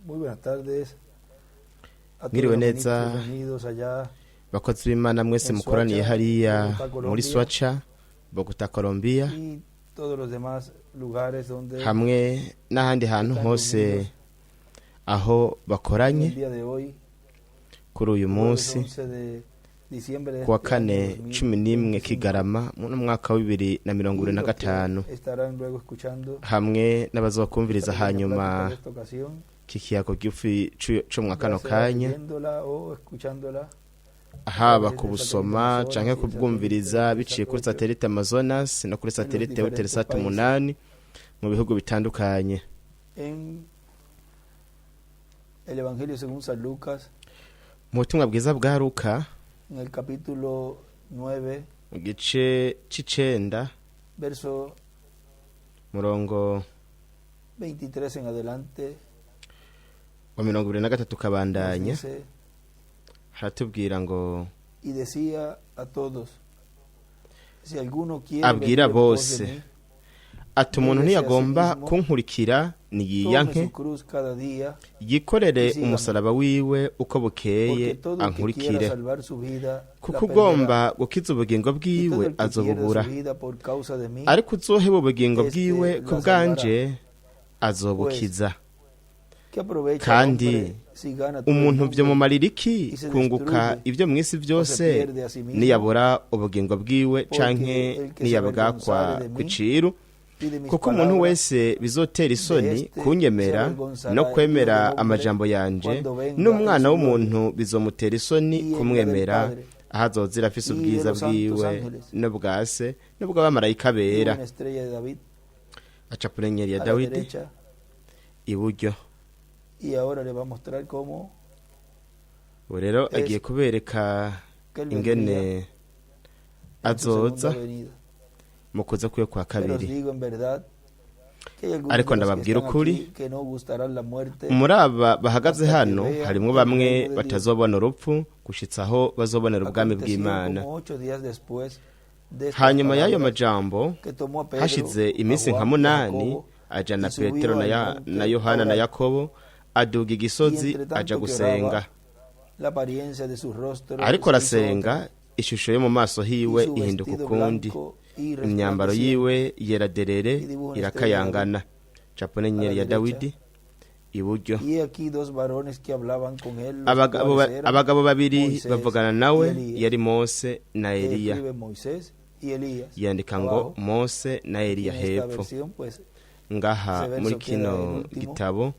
Muy buenas tardes a todos Mwiriwe los neza ministros reunidos allá bakozi b'Imana mwese en mukoraniye Soacha, hariya Bogotá, muri Colombia Soacha, Bogota, Colombia, y todos los demás lugares donde hamwe n'ahandi hantu están hose reunidos aho en bakoranye el día de hoy, kuri uyu jueves munsi 11 de diciembre de kuwa este año kane 11 2025, Kigarama mu mwaka wa bibiri na mirongo y ibiri na los que gatanu estarán luego escuchando hamwe n'abazokumviriza esta pequeña hanyuma plática de esta ocasión, k'ikiyago gifi co mwa ya kano sea kanya, leyéndola o escuchándola a haba través del satélite kubusoma Amazonas canke y el satélite kubwumviriza biciye Eutelsat kuri 8 satelite Amazonas no kuri en los satelite diferentes Eutelsat países. 8 mu bihugu bitandukanye. En el Evangelio según San Lucas, Mu butumwa bwiza bwa Luka, en el capítulo 9, mu gice c'icenda, verso murongo 23 en adelante, wa 23 nos kabandanya, dice: haratubwira ngo Y decía a todos: Si alguno quiere abwira venir en pos de bose mí, ati umuntu niéguese a sí ntiyagomba mismo, kunkurikira tome niyiyanke su cruz cada día yikorere y sígame. Umusaraba wiwe uko bukeye Porque todo el que quiera ankurikire, salvar su vida, la kuko perderá. ugomba gukiza ubugingo Y todo bwiwe el que pierda azobubura, su vida por causa de mí, ariko uzoheba ubugingo este bwiwe ku la bwanje salvará. azobukiza. ¿Qué aprovecha el Kandi hombre si gana todo el umuntu mundo vyomumarira iki y se kunguka destruye ibyo mw'isi o se byose pierde a sí mismo? niyabura ubugingo bwiwe Porque canke el que se niyabwakwa avergonzare de mí kw'iciru? y de mis Kuko umuntu palabras, wese bizotera de isoni este se kunyemera avergonzará no el Hijo del kwemera Hombre amajambo yanje, cuando venga en n'umwana su gloria w'umuntu bizomutera isoni y en la del kumwemera Padre aho azozira afise y de ubwiza los santos bwiwe ángeles. n'ubwa se n'ubw'abamarayika Dibuja bera. una estrella de David Acapura inyenyeri ya a la Dawidi derecha iburyo. y ahora le va a mostrar cómo Ubu rero es agiye kubereka que él ingene vendría en su azoza segunda venida. mu kuza kwiwe kwa Pero os kabiri. digo en verdad que hay algunos Ariko de los que ndababwira están ukuri, aquí que no gustarán la muerte muri aba bahagaze hasta que hano vean harimwo el bamwe reino de Dios. batazobona urupfu gushitsa aho bazobonera ubwami Aconteció bw'Imana. como 8 días después de estas Hanyuma y'ayo palabras majambo que tomó a Pedro, hashize a iminsi nka Juan y a 8 Jacobo ajana y subió Petero na, al na monte a Yohana na orar. Yakobo, aduga Y igisozi entre aja tanto que gusenga. oraba, la apariencia de su rostro Ariko se hizo otra, arasenga, ishusho yo mu maso y hiwe su ihinduka vestido ukundi, blanco y imyambaro resplandeciente. yiwe yera derere, Y dibuja una estrella de David irakayangana. Capone a la inyenyeri ya derecha. Dawidi iburyo. Y he aquí dos varones que hablaban con él, los Abagabo, cuales eran abagabo babiri Moisés bavugana y nawe, Elías. yari Mose na Que Eliya. escribe Moisés y Elías Yandika ngo abajo. Mose na Y Eliya en esta hepfo. versión, pues, Ngaha ese muri verso queda el kino último. gitabo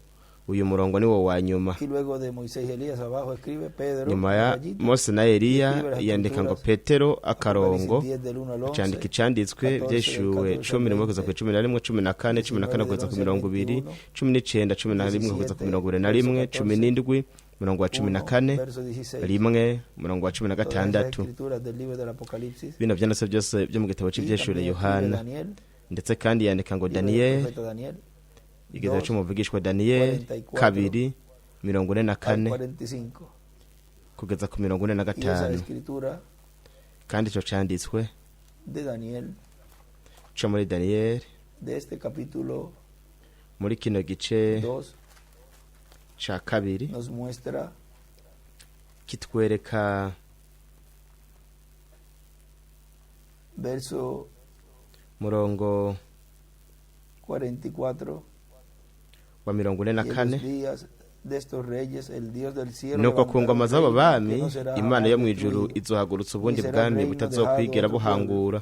uyu murongo ni wo wa nyuma. Y luego de Moisés y Elías abajo escribe Pedro, Nyuma una ya rayita, Mose na y Eliya escribe las yandika ngo escrituras, Petero Apocalipsis akarongo, 10 del 1 al acandika 11, icanditswe 14 del vyeshuwe 14 al 11 kugeza ku 20, 11, 14, 14 19 kugeza del ku 11 al 20, 21, 19, 11 kugeza ku 17 mirongo ibiri na verso rimwe, cumi 14, n'indwi murongo wa cumi na 1 kane, verso 16. 1 murongo wa cumi na Todas esas gatandatu. escrituras del libro del Apocalipsis. Bino vyanditse byose byo mu gitabo Y c'ivyeshure también escribe Yohana. Daniel, Ndetse kandi yandika ngo libro del Daniyeli, profeta Daniel, igitabo 2, c'umuvugishwa Daniyeli, 44 2 44 al 45. kugeza ku mirongo ine na Y esa gatanu. escritura Kandi ico canditswe de Daniel, co muri Daniyeli, de este capítulo muri kino gice 2, ca kabiri, nos muestra kitwereka verso murongo 44. wa mirongo ine na Y en kane. los días de estos reyes, el Dios del cielo Nuko ku levantará ngoma un z'abo reino que bami no será Imana yo jamás mu ijuru destruido, izohagurutsa ni ubundi será bwami reino dejado a butazokwigira otro pueblo. buhangura,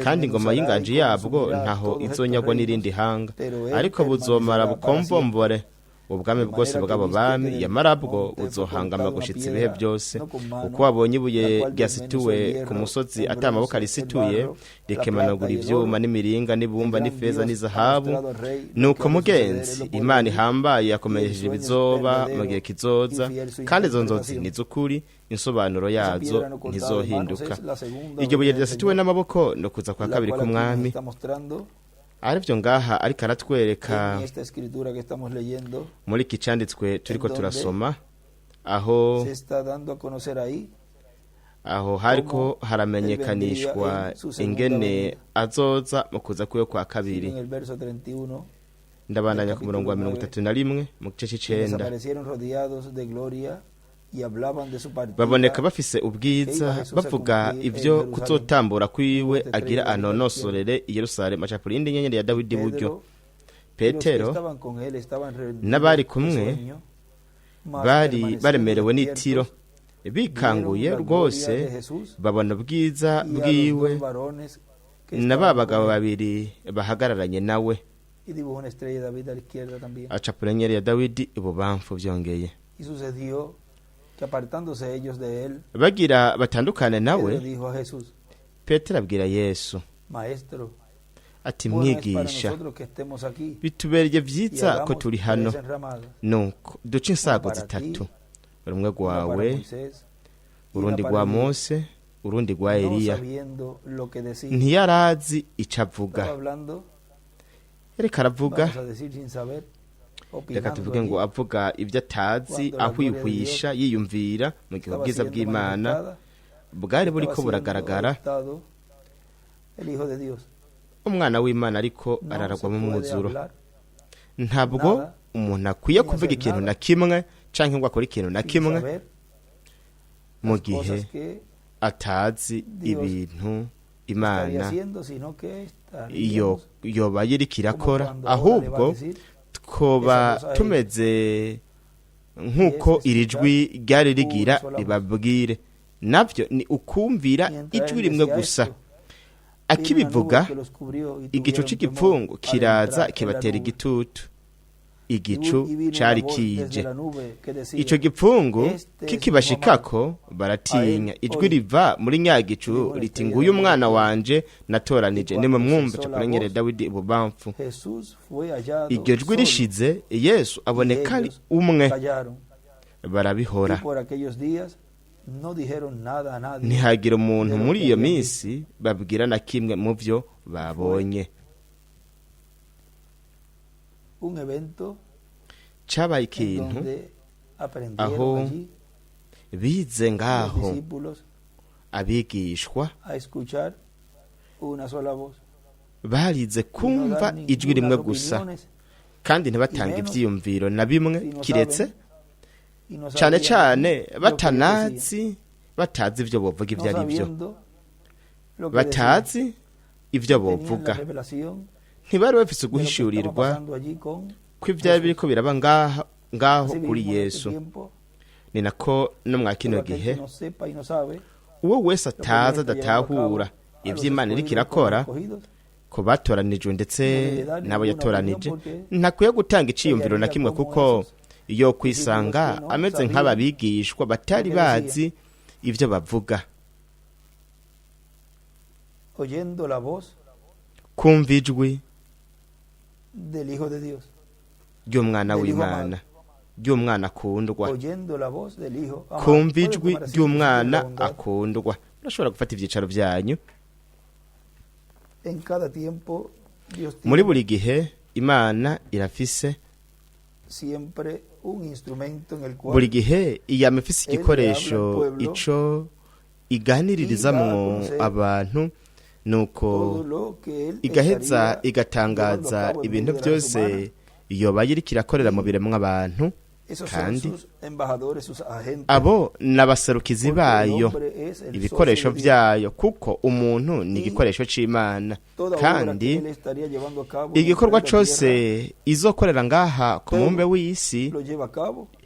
kandi ingoma Desmenuzará y y'inganji yabwo consumirá ntaho todos estos izonyagwa reinos, n'irindi hanga, pero él ariko buzomara permanecerá para siempre. bukombombore ubwami De bwose manera que bw'abo viste que bami, del yamara bwo monte fue buzohangama cortada una gushitsa ibihe piedra, byose. no con Uko mano, wabonye la ibuye cual desmenuzó el ryasituwe ku hierro, musozi el ata amaboko bronce, el arisituye, barro, la plata rikemanagura y el ivyuma oro, n'imiringa el n'ibumba gran n'ifeza Dios ha n'izahabu. mostrado al rey lo que Nuko ha de suceder, él mugenzi lo podrá Imana oír, ihambaye y el yakumenyesheje sueño es ibizoba mu gihe verdadero y kizoza, fiel su kandi izo nzozi interpretación. ni iz'ukuri, insobanuro Esa yazo piedra no cortada de manos ntizohinduka. es la segunda Iryo buye venida del ryasituwe Señor, n'amaboko no kuza kwa la kabiri cual aquí nos k'umwami, está mostrando arivyo ngaha ariko aratwereka en esta escritura que estamos leyendo, muri iki canditswe en turiko donde turasoma, aho se está dando a conocer ahí aho hariko cómo él vendría haramenyekanishwa en su segunda ingene venida. azoza mu kuza kwiwe kwa Sigue kabiri. en el verso 31. Ndabandanya Del ku murongo wa capítulo mirongo 9, itatu na rimwe mu gice quienes c'icenda. aparecieron rodeados de gloria y hablaban de su Baboneka partida bafise que iba ubwiza, Jesús a bavuga cumplir en ivyo Jerusalén. kuzotambura kwiwe Muerte agira estrella de David anonosorere i Yerusalemu. Acapura iyindi nyenyeri ya Dawidi iburyo. Pedro y los que Petero estaban con él estaban n'abari rendidos de kumwe sueño, mas bari permaneciendo baremerewe n'itiro, despiertos, bikanguye vieron la gloria rwose, de Jesús babona ubwiza y a los bwiwe dos varones que na ba estaban bagabo con él. babiri bahagararanye nawe. Y dibujó una estrella de David a la izquierda también. Acapura inyenyeri ya Dawidi ibubamfu byongeye. Y sucedió que apartándose ellos de él, Bagira batandukane nawe, Pedro dijo a Jesús: Petero abwira Yesu Maestro, ati: bueno es para "Mwigisha, nosotros que estemos aquí bitubereye y vyiza ko hagamos turi hano. tres enramadas, Nuko duce insago una para ti, zitatu, rumwe una para rwawe, Moisés y una urundi para rwa Elías", Mose, urundi rwa no Eliya. sabiendo lo que decía. Ntiyarazi ico avuga. Estaba hablando, Yariko aravuga, vamos a decir sin saber, reka opinando tuvuge allí, ngo avuga ibyo atazi, cuando la gloria de ahwihwisha, yiyumvira, mu gihe estaba ubwiza siendo bw'Imana manifestada, bwari estaba buriko siendo buragaragara, adoptado el Hijo de Dios. umwana w'Imana ariko No se araragwamo puede umwuzuro. hablar Ntabwo nada, umuntu akwiye ni kuvuga hacer ikintu nada na kimwe canke ngo akore ikintu na sin kimwe saber mu las gihe cosas que atazi Dios ibintu estaría Imana haciendo, sino que iyo estaríamos yoba iriko como irakora, cuando ahora le va a ahubwo decir twoba esa voz a ellos, tumeze nk'uko y es iri escuchar jwi ryari rigira una sola voz. ribabwire, navyo ni ukumvira Mientras ijwi él rimwe decía gusa. esto, vino una nube Akibivuga, que los cubrió y igicu tuvieron temor c'igipfungu al kiraza entrar en la kibatera nube. igitutu. Y Igicu y vino una cari voz desde kije, la nube que decía: ico gipfungu Este es mi hijo amado, kikibashikako a baratinya. él Ijwi oíd. riva muri nya gicu Dijo una riti: estrella de "Nguyu David umwana a la izquierda. wanje Y natoranije, cuando nimumwumve." cesó la Capuranyere voz, Dawidi ibubamfu. Jesús fue hallado Iryo jwi solo, rishize, Yesu y aboneka ari ellos umwe, callaron. Y barabihora. por aquellos días no dijeron nada a nadie Ntihagira umuntu de lo muri que iyo habían visto. minsi babwira na kimwe mu vyo babonye. Un evento Cabaye en ikintu donde aprendieron aho allí bize los ngaho discípulos abigishwa a escuchar una sola voz barize y no kumva dar ijwi rimwe ninguna gusa, opiniones, kandi y ntibatange menos ivyiyumviro na bimwe, si no kiretse saben y no cane sabían cane lo que ellos decían, batanazi, batazi ivyo bovuga no ivyo ari vyo, sabiendo lo que decían, batazi ivyo tenían la bovuga. revelación Ntibari bafise de lo que estaba uguhishurirwa pasando allí con ko ivyari Jesús. biriko biraba ngaha ngaho Así kuri vivimos en este Yesu. tiempo, Ni nako no mwa kino todo aquel gihe, que no sepa y no sabe uwo wese lo que Dios atazi, está llevando a cabo adatahura a los ivyo Imana iriko escogidos con los irakora escogidos, ku batoranijwe ndetse no debe dar n'abo ninguna opinión yatoranije, porque ntakwiye gutanga iciyumviro na hallaría kimwe, como kuko esos iyo discípulos kwisanga que no ameze sabían nk'aba bigishwa lo batari que decían, bazi ivyo bavuga. Oyendo la voz Kumva ijwi del Hijo de Dios, ry'umwana del Hijo w'Imana, amado, ry'umwana akundwa. oyendo la voz del Hijo amado. Kumva Pueden ijwi tomar asiento, si tienen la ry'umwana bondad. akundwa. Murashobora gufata ivyicaro vyanyu. En cada tiempo Dios Muri tiene buri gihe Imana irafise, siempre un instrumento en el buri cual gihe iyama ifise Él le habla al igikoresho pueblo ico y da a iganiririzamwo conocer abantu, nuko todo lo que Él igaheza estaría llevando a igatangaza cabo en ibintu medio de la raza humana. byose yoba iriko irakorera mu Y biremwa abantu. esos son Kandi sus embajadores, sus agentes, abo ni abaserukizi porque el bayo, hombre es el socio ibikoresho de Dios. vyayo, kuko umuntu ni Y igikoresho c'Imana. toda obra que Kandi Él estaría llevando a cabo en el igikorwa planeta Tierra, cose izokorera ngaha ku mubumbe todo w'isi, lo lleva a cabo por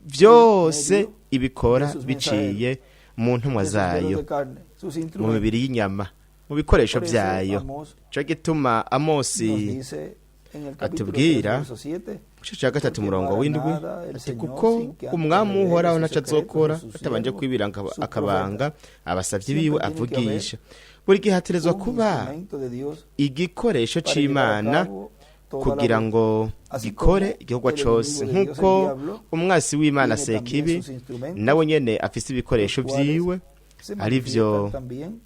vyose medio ibikora de sus mensajeros, biciye mu ntumwa de sus dedos zayo, de carne, sus mu instrumentos. mibiri y'inyama, mu bikoresho Por eso vyayo. Amós Ico gituma nos Amosi dice en el capítulo 3, atubwira verso 7, mu gice ca gatatu porque no umurongo hará w'indwi nada el ati: Señor "Kuko sin que antes umwami revele Uhoraho sus ntaco secretos azokora a sus atabanje siervos, kwibira sus akabanga profetas. abasavyi Siempre biwe tiene que haber avugisha." Buri gihe haterezwa un kuba instrumento de Dios igikoresho para llevar a c'Imana cabo toda la kugira obra. ngo Así gikore como igikorwa el cose, enemigo de Dios, el nk'uko diablo, umwasi w'Imana tiene también Sekibi sus instrumentos, nawe nyene afise ibikoresho los cuales vyiwe, se ari vyo manifiestan también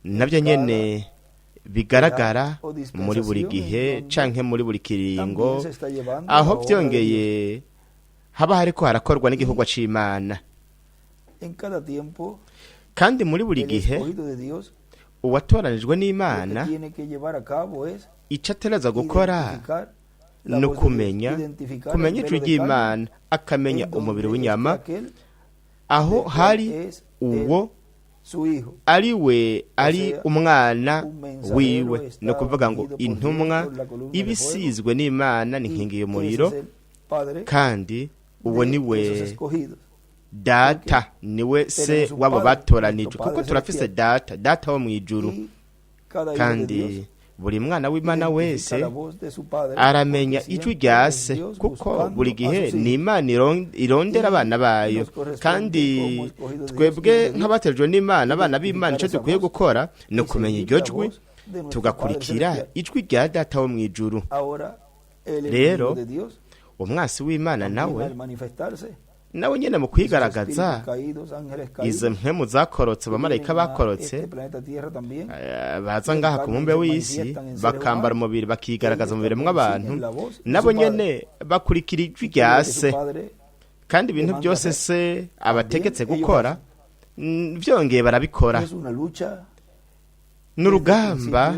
navyo en cada nyene bigaragara edad o muri buri dispensación en gihe donde canke muri buri kiringo, también se está llevando aho la obra de Dios. vyongeye haba hariko harakorwa n'igikorwa Y c'Imana. en cada tiempo Kandi muri buri el gihe escogido de Dios uwatoranijwe lo que n'Imana tiene que llevar a cabo es ico ategerezwa gukora identificar la no voz de Dios, kumenya identificar el kumenya ijwi velo de carne, ry'Imana, akamenya en donde umubiri está w'inyama, aquel aho del cual hari es uwo él, su hijo. ari we ari sea, umwana un mensajero wiwe. está Ni ukuvuga ngo ungido por Dios intumwa por la columna de iba fuego, isizwe n'Imana ni y inkingi ese y'umuriro, es el padre kandi uwo de ni we esos escogidos. data, niwe se Tenemos un w'abo padre, batoranijwe, nuestro Padre kuko turafise celestial. data, data wo mu ijuru. Y cada hijo de Kandi Dios buri mwana w'Imana identifica wese la voz de su padre, aramenya porque ijwi siempre rya es se, Dios kuko buscando buri a gihe sus ni hijos. Imana irondera Y abana bayo. nos corresponde Kandi como escogidos de Dios, twebwe hijos de Dios, nk'abatejwe n'Imana, abana b'Imana, icyo identificar esa dukwiye voz gukora ni y ukumenya seguir iryo la jwi, voz de nuestro Padre tugakurikira celestial. ijwi rya data wo mu ijuru. Ahora, el Rero, enemigo de Dios umwasi w'Imana también nawe al manifestarse, nawe nyene mu esos kwigaragaza, espíritus caídos, ángeles izo caídos, mpwemu zakorotse, que abamarayika vienen a bakorotse, este planeta Tierra también, baza ngaha ku mubumbe w'isi, bakambara umubiri, bakigaragaza umubiri mw'abantu, nabo nyene bakurikira ijwi y todo rya lo que su se, padre kandi ibintu byose se abategetse gukora, vyongeye barabikora. es una lucha. N'urugamba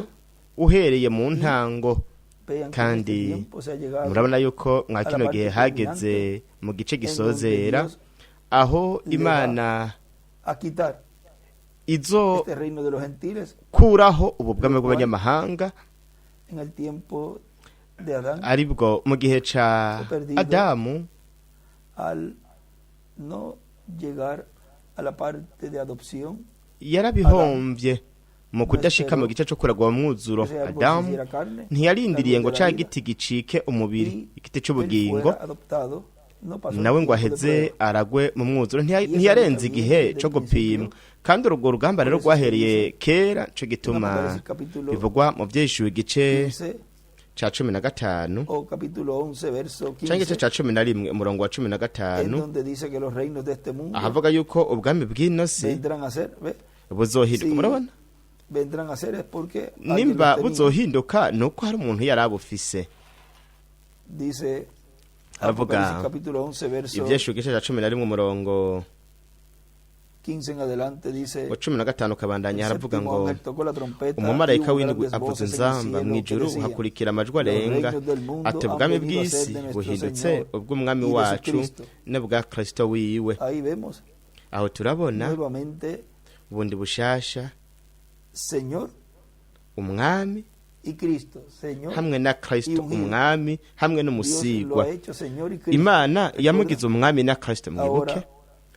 uhereye mu ntango. Vean que en Kandi este tiempo se ha llegado murabona yuko mwa kino gihe hageze mu gice en donde gisozera, Dios aho Imana a quitar izo este reino de los gentiles kuraho ubu bwami bw'abanyamahanga, en el tiempo de Adán aribwo mu gihe ca Adamu al no llegar a la parte de adopción, yarabihomvye mu kudashika mu gice co kuragwa mwuzuro. ese árbol se Adamu hiciera carne, ntiyarindiriye ngo la luz ca de la vida, giti gicike umubiri, y igiti él c'ubugingo, fuera adoptado, no pasó el nawe ngo tiempo de aheze prueba. aragwe mu mwuzuro. Y esa Ntiyarenze lucha viene igihe desde co el gupimwa, principio. kandi urwo rugamba rero Por eso se rwahereye dice kera. Nico en gituma Apocalipsis capítulo bivugwa mu Vyishuwe igice 15 ca 15 o capítulo 11 verso canke igice 15, ca 11 umurongo wa cumi na en gatanu, donde dice que los reinos de este mundo ahavuga yuko ubwami bw'ino si vendrán a ser, ¿ve? buzohinduka. Sí, Murabona, vendrán a ser es porque alguien nimba los tenía. buzohinduka ni uko hari umuntu yari abufise. Dice Aravuga Apocalipsis capítulo 11 verso Ivyeshuwe igice ca 11 umurongo 15 en adelante dice: wa 15 ukabandanya, El haravuga séptimo ngo ángel tocó la trompeta y umumarayika hubo w'indwi grandes avuza voces en el inzamba, cielo mu que ijuru decían: hakurikira amajwi Los arenga reinos del mundo ati han ubwami venido a ser bw'isi de nuestro buhindutse Señor ubw'umwami y de su wacu Cristo. n'ubwa Kristo wiwe. Ahí vemos Aho turabona nuevamente bundi bushasha Señor umwami y Cristo, Señor. hamwe na Kristo, y ungido. umwami hamwe Dios lo n'umusigwa. ha hecho Señor y Cristo. Imana ¿Recuerdan? yamugize umwami na Kristo, mwibuke. Ahora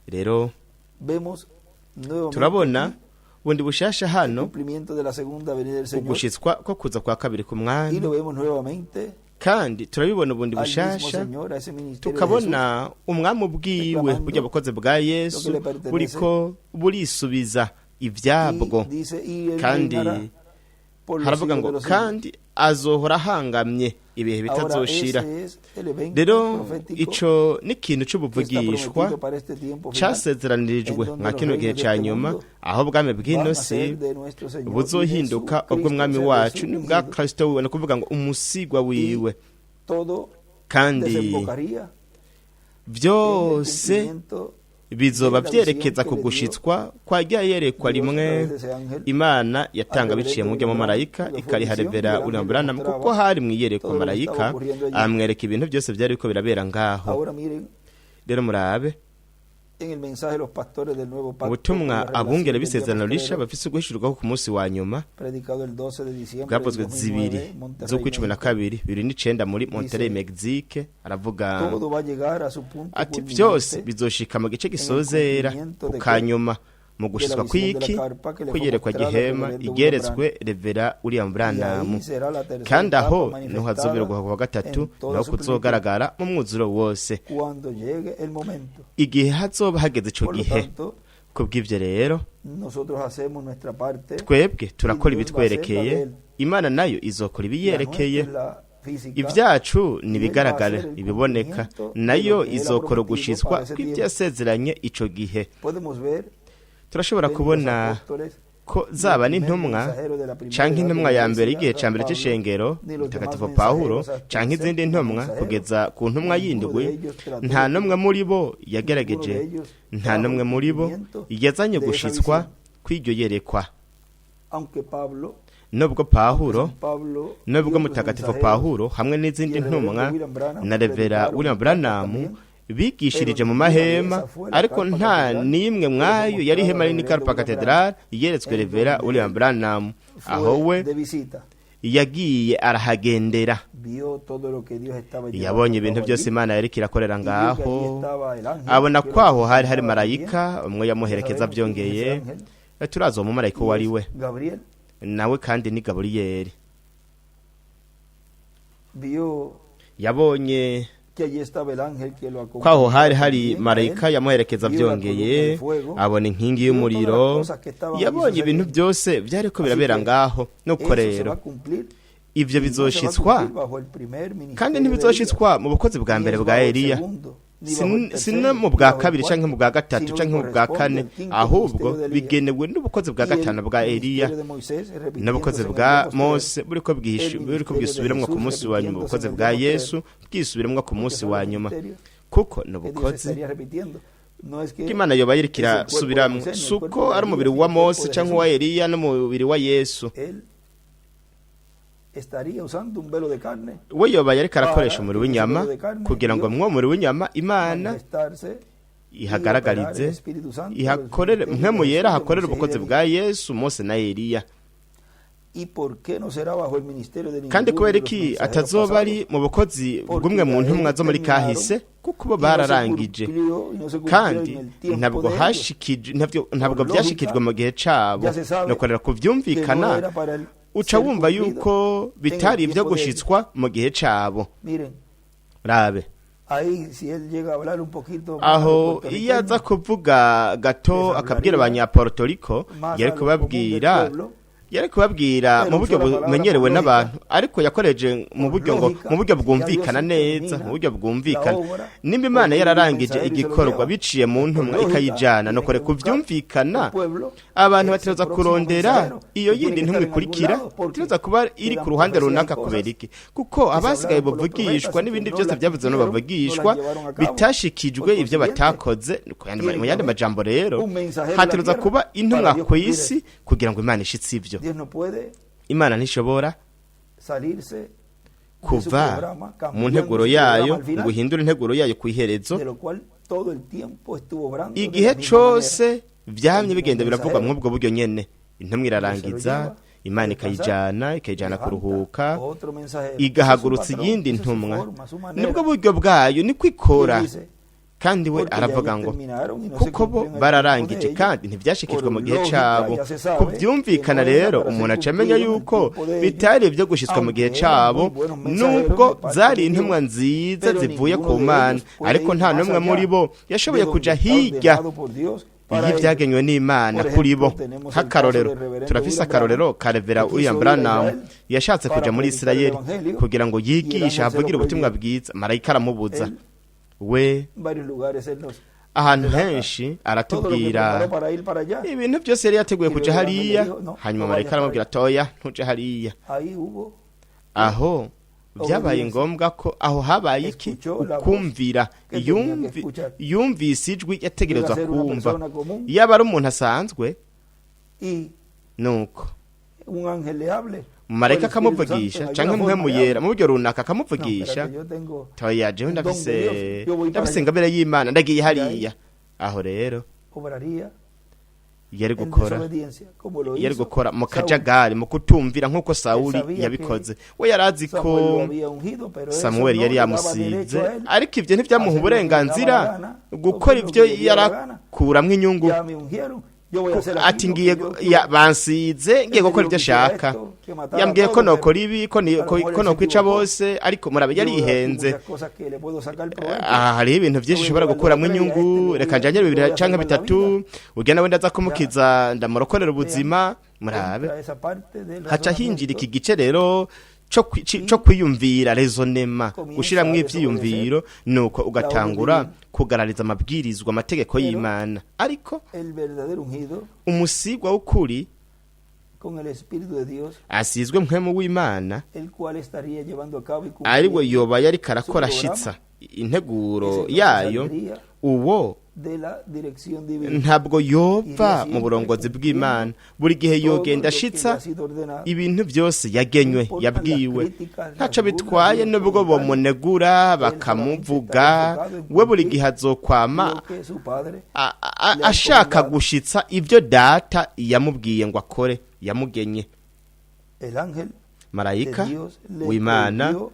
Rero vemos nuevamente turabona aquí bundi bushasha el hano cumplimiento de la segunda venida del Señor ugushitswa ko kuza kwa kabiri y k'umwami, lo vemos nuevamente kandi turabibona ubundi al mismo bushasha, Señor, a ese ministerio de Jesús, tukabona umwami ubwiwe, reclamando burya bukozi bwa Yesu lo que le pertenece. buriko burisubiza ivyabwo. Y dice, y él Kandi reinará por los haravuga siglos ngo de los siglos. kandi azohora ahangamye ibihe Ahora bitazoshira. ese es el evento Rero profético ico ni ikintu que está c'ubuvugishwa prometido para este tiempo final, casezeranirijwe en donde mwa los kino gihe reinos de ca este nyuma, mundo aho ubwami van bw'ino a si ser de nuestro Señor y de su buzohinduka Cristo, ubw'umwami o sea, de wacu su n'ubwa ungido. Kristo wiwe, ni ukuvuga ngo umusigwa wiwe. Todo Kandi desembocaría en el vyose cumplimiento bizoba de la visión vyerekeza que ku le dio gushitswa kwa rya yerekwa Dios a rimwe través de ese ángel Imana yatanga al biciye mu reverendo buryo marayika, William Branham, ikariha que fue Revera visión, William y el ángel Branham, le kuko mostraba hari mu iyerekwa todo lo que marayika estaba ocurriendo allí. amwereka ibintu byose byari biriko birabera ngaho. Ahora miren Rero murabe en el mensaje de los pastores del nuevo pacto, ubutumwa con la revelación abungere del día b'isezerano risha postrero, bafise uguhishurwaho ku munsi wa nyuma, predicado el 12 de diciembre bwavuzwe del zibiri 2009, Monterrey, z'ukwa cumi na México. kabiri 2009 muri Monterrey, Dice, Mexique, aravuga Todo va a llegar a su punto ati byose culminante bizoshika mu gice gisozera cumplimiento ku de qué? kanyuma mu De la gushitswa visión de la kw'iki carpa que le fue kwiyerekwa mostrada al gihema reverendo William igeretswe Revera William Y Branham, ahí será la tercera kandi aho etapa niho hazobera manifestada uguha kwa gatatu, en toda niho su plenitud kuzogaragara mu mwuzuro wose cuando llegue el momento. igihe hazoba hageze ico Por lo gihe. tanto, Kubw'ivyo rero nosotros hacemos nuestra parte twebwe turakora y Dios va a hacer la de ibitwerekeye, él. Imana nayo izokora La ibiyerekeye. nuestra es la física, Ibyacu y él va a nibigaragara, hacer el ibiboneka, cumplimiento de nayo lo que él ha izokora prometido ugushitswa para ese kw'ibyo tiempo. yasezeranye ico gihe. Podemos ver Turashobora en los kubona apóstoles, ko ni el zaba primer n'intumwa mensajero de la primera canke edad de intumwa la ya mbere iglesia, y'igihe San ca mbere Pablo, c'ishengero ni los demás mutagatifu Pawulo mensajeros hasta el canke izindi séptimo ntumwa mensajero, kugeza ku ntumwa ninguno de y'indwi, ellos trató nta el n'umwe muri bo ninguno yagerageje, de ellos nta trajo n'umwe el muri bo cumplimiento yazanye de esa gushitswa visión. kw'iryo yerekwa. Aunque Pablo Nubwo Pawulo, San Pablo y nubwo otros Mutagatifu mensajeros Pawulo hamwe n'izindi y el reverendo ntumwa William Branham na Revera predicaron William en carpa Branham también, bigishirije pero mu ninguna de mahema, esas fue la ariko carpa nta catedral n'imwe que fue mwayo yari mostrada ihema al rinini reverendo Carpa William Branham Cathedral yeretswe en Revera donde William él Branham, aho fue we de visita. yagiye arahagendera. Vio todo lo que Dios estaba llevando Yabonye a ibintu cabo byose allí Imana yariko irakorera y vio que allí ngaho, estaba el ángel abona que ko lo aho hari hari acompañaba también. marayika umwe Ya yamuherekeza. sabemos quién es ese Byongeye ángel turazi uwo mumarayika uwo y ari es we, Gabriel. nawe kandi ni Gaburiyeri. Vio Yabonye que allí estaba el ángel que lo ko aho acompañaba hari hari también a él. marayika yamuherekeza. Vio la columna Byongeye de fuego. abona inkingi Vio todas las y'umuriro, cosas que estaban allí yabonye ibintu sucediendo. byose byariko Así birabera que ngaho. Nuko eso se rero va a cumplir ivyo y no se va a bizoshitswa, cumplir bajo el primer kandi ministerio de Elías, ntibizoshitswa mu bukozi bwa ni mbere es bwa bajo el Eliya, segundo, ni bajo el si no tercero, mu ni bwa bajo el kabiri canke cuarto, mu bwa gatatu sino que canke mu bwa corresponde kane, al quinto ahubwo ministerio de Elías bigenewe n'ubukozi bwa y el gatanu bwa Eliya ministerio de Moisés n'ubukozi repitiéndose en el bwa día postrero, Mose buriko el buriko ministerio de bwisubiramwo ku Jesús munsi wa nyuma, repitiéndose ubukozi en el bwa día postrero, Yesu bwisubiramwo ku porque munsi son wa los nyuma, ministerios kuko ni que Dios ubukozi estaría repitiendo. No es que Imana yoba yariko es el cuerpo de irasubiramwo, Moisés, ni si el cuerpo uko de ari umubiri Elías, wa ni el cuerpo Mose de canke Jesús. uwa Eliya n'umubiri wa Yesu. Él estaría usando un velo de carne We yoba yariko arakoresha para umubiri que ese w'inyama velo de carne kugira ngo Dios mwuwo mubiri w'inyama Imana manifestarse y operar el ihagaragarize, Espíritu Santo, el ihakorere ministerio mpwemu de yera, Jesús, de hakorere Moisés y de ubukozi Elías. bwa Yesu, Mose na Eliya. ¿Y por qué no será bajo el ministerio de Kandi ninguno kubera de los iki mensajeros atazoba ari pasados? mu bukozi Porque bw'umwe mu ya ntumwa ellos zo muri terminaron kahise, kuko bo y no se bararangije, cumplió, y no se cumplió kandi en el tiempo ntabwo de ellos. hashikijwe, ntabwo Por byashikijwe lógica, mu gihe cabo. ya se sabe Nuko rero que no kuvyumvikana era para el uca ser wumva cumplido yuko en el bitari ibyo tiempo de ellos. gushitswa mu gihe cabo. Miren, Rabe ahí si él llega a hablar un poquito más a los aho iyo aza puertorriqueños, kuvuga gato les akabwira hablaría abanyaportoriko, más yari al común del kubabwira pueblo, yari kubabwira mu pero buryo usó la palabra por bumenyerewe lógica, n'abantu, ariko yakoreje mu por buryo ngo lógica, mu buryo ya Dios bwumvikana neza, termina mu buryo la bwumvikana. obra Nimba por Imana medio de un yararangije mensajero y se lo igikorwa lleva. biciye mu Por ntumwa lógica, ikayijana, tiene nuko que reka buscar kuvyumvikana el pueblo abantu ese bategerezwa próximo kurondera mensajero iyo que tiene yindi que ntumwa estar en algún ikurikira, lado, porque itegerezwa kuba iri quedan ku ruhande profecías y runaka. cosas Kubera iki? Kuko que se abasigaye hablaron por los bavugishwa profetas y que n'ibindi no byose las byavuzwe cumplieron, no las n'abavugishwa llevaron a cabo. Por bitashikijwe ivyo consiguiente, batakoze. tiene Mu que yandi haber majambo rero, un mensajero en la hategerezwa tierra kuba para intumwa Dios ku cumplir isi eso. kugira ngo Imana ishitse ivyo. Dios no puede Imana ntishobora salirse de su kuva programa, mu cambiando nteguro su yayo programa al ngo final, ihindure integuro yayo ku iherezo. de lo cual todo el tiempo estuvo obrando de Igihe la misma manera. cose vyamye Terminó un bigenda biravugwa mensajero, mw'ubwo buryo nyene. Intumwa Dios se lo irarangiza, lleva a Imana descansar ikayijana y ikayijana levanta kuruhuka, otro mensajero. Ese es su igahagurutsa patrón, iyindi esa es su ntumwa. forma, su Nibwo manera. buryo bwayo, niko Y él ikora. dice, Kandi we porque ya aravuga ellos ngo terminaron y no se kuko bo cumplió en el tiempo de bararangije ellos, kandi ntivyashikijwe por mu gihe lógica cabo. ya se sabe que Kuvyumvikana no era rero para umuntu ser aca amenya cumplido en el yuko tiempo de ellos, bitari ivyo gushitswa mu gihe aunque eran cabo, muy buenos mensajeros nubwo de parte zari de Dios, intumwa nziza pero zivuye ninguno ku de Mana, ellos puede ariko ir nta más n'umwe muri allá bo yashoboye de kuja donde está hirya ordenado por Dios para iyo ellos. vyagenywe n'Imana Por kuri bo. ejemplo, tenemos el caso Nk'akarorero, del reverendo turafise William Branham, akarorero ka Revera que William quiso ir a Branham, Israel yashatse para kuja muri predicar el Isirayeli Evangelio kugira ngo y el yigishe, ángel se lo ahavugire ubutumwa prohibió. bwiza, marayika aramubuza. Él, We en varios lugares, él nos ahantu relata henshi todo lo que aratubwira preparó para ir para allá. ibintu byose yari yateguye Y kuja luego el ángel le hariya, dijo, no, hanyuma no marayika vayas para aramubwira allá. toya ntuje hariya. Ahí hubo Aho byabaye obediencia. ngombwa ko aho habaye iki? Escuchó la voz Ukumvira. que tenía que escuchar. Yumvise ijwi Llega a yategerezwa ser una kumva. persona común Yaba ari umuntu asanzwe, y nuko un ángel le hable, o el marayika Espíritu Santo akamuvugisha en canke alguna mpwemu forma le yera hable. mu buryo runaka No, akamuvugisha, espérate, yo tengo toya jewe un don de ndafise Dios, yo voy para ndafise allá. ingabire y'Imana, ndagiye Y ahí hariya. Aho rero obraría yari en gukora desobediencia, como lo yari hizo gukora mu Saúl. kajagari, mu kutumvira nk'uko Él Sawuli sabía que yabikoze. We yari azi ko Samuel lo había ungido, pero eso Samuel no yari le daba yamusize, derecho a él ariko ibyo a ntibyamuha hacer lo que le daba la uburenganzira gana o gukora lo ibyo que le diera la gana. yarakuramwo inyungu. Ya me ungieron, yo voy a hacer aquí Ati lo que ngiye yo ya quiero. bansize ngiye Él me gukora dijo ibyo que hiciera ashaka, esto, que matara a yambwiye ko todos, pero nokora ibi, ko a lo mejor ko él se nokwica equivocó. bose, ariko murabe Yo veo aquí yarihenze. muchas cosas que le puedo sacar provecho. Aha hariho ibintu Yo byinshi voy a ushobora llevar dos o gukuramo tres y a inyungu, este le voy reka a, njanye le bibiri voy a canke salvar la bitatu, vida. urya nawe ndaza Ya, kumukiza ndamurokorera vean, ubuzima. Murabe entra esa parte del haca hinjira razonamiento iki gice rero co y kwiyumvira, rezonema, comienza gushiramwo a desobedecer ivyiyumviro, nuko la orden ugatangura divina. kugarariza amabwirizwa, amategeko Pero y'Imana. Ariko el verdadero ungido umusigwa w'ukuri con el Espíritu de Dios, asizwe mpwemu w'Imana, el cual estaría llevando a cabo y ari we cumpliendo yoba yariko su arakora programa, ashitsa integuro ese entonces yayo, saldría uwo de la dirección divina. Ntabwo yova Iria mu siempre burongozi cumpliendo bw'Imana, buri gihe todo yogenda lo que le ashitsa ha sido ordenado. ibintu byose yagenywe, No importan las yabwiwe. críticas, las Ntaco burlas bitwaye y los nubwo comentarios. bomunegura Él solamente bakamuvuga, está enfocado en we buri cumplir gihe azokwama lo que su padre le ha ashaka encomendado. gushitsa ibyo data yamubwiye ngo akore, yamugenye. El ángel de Marayika Dios le w'Imana prohibió,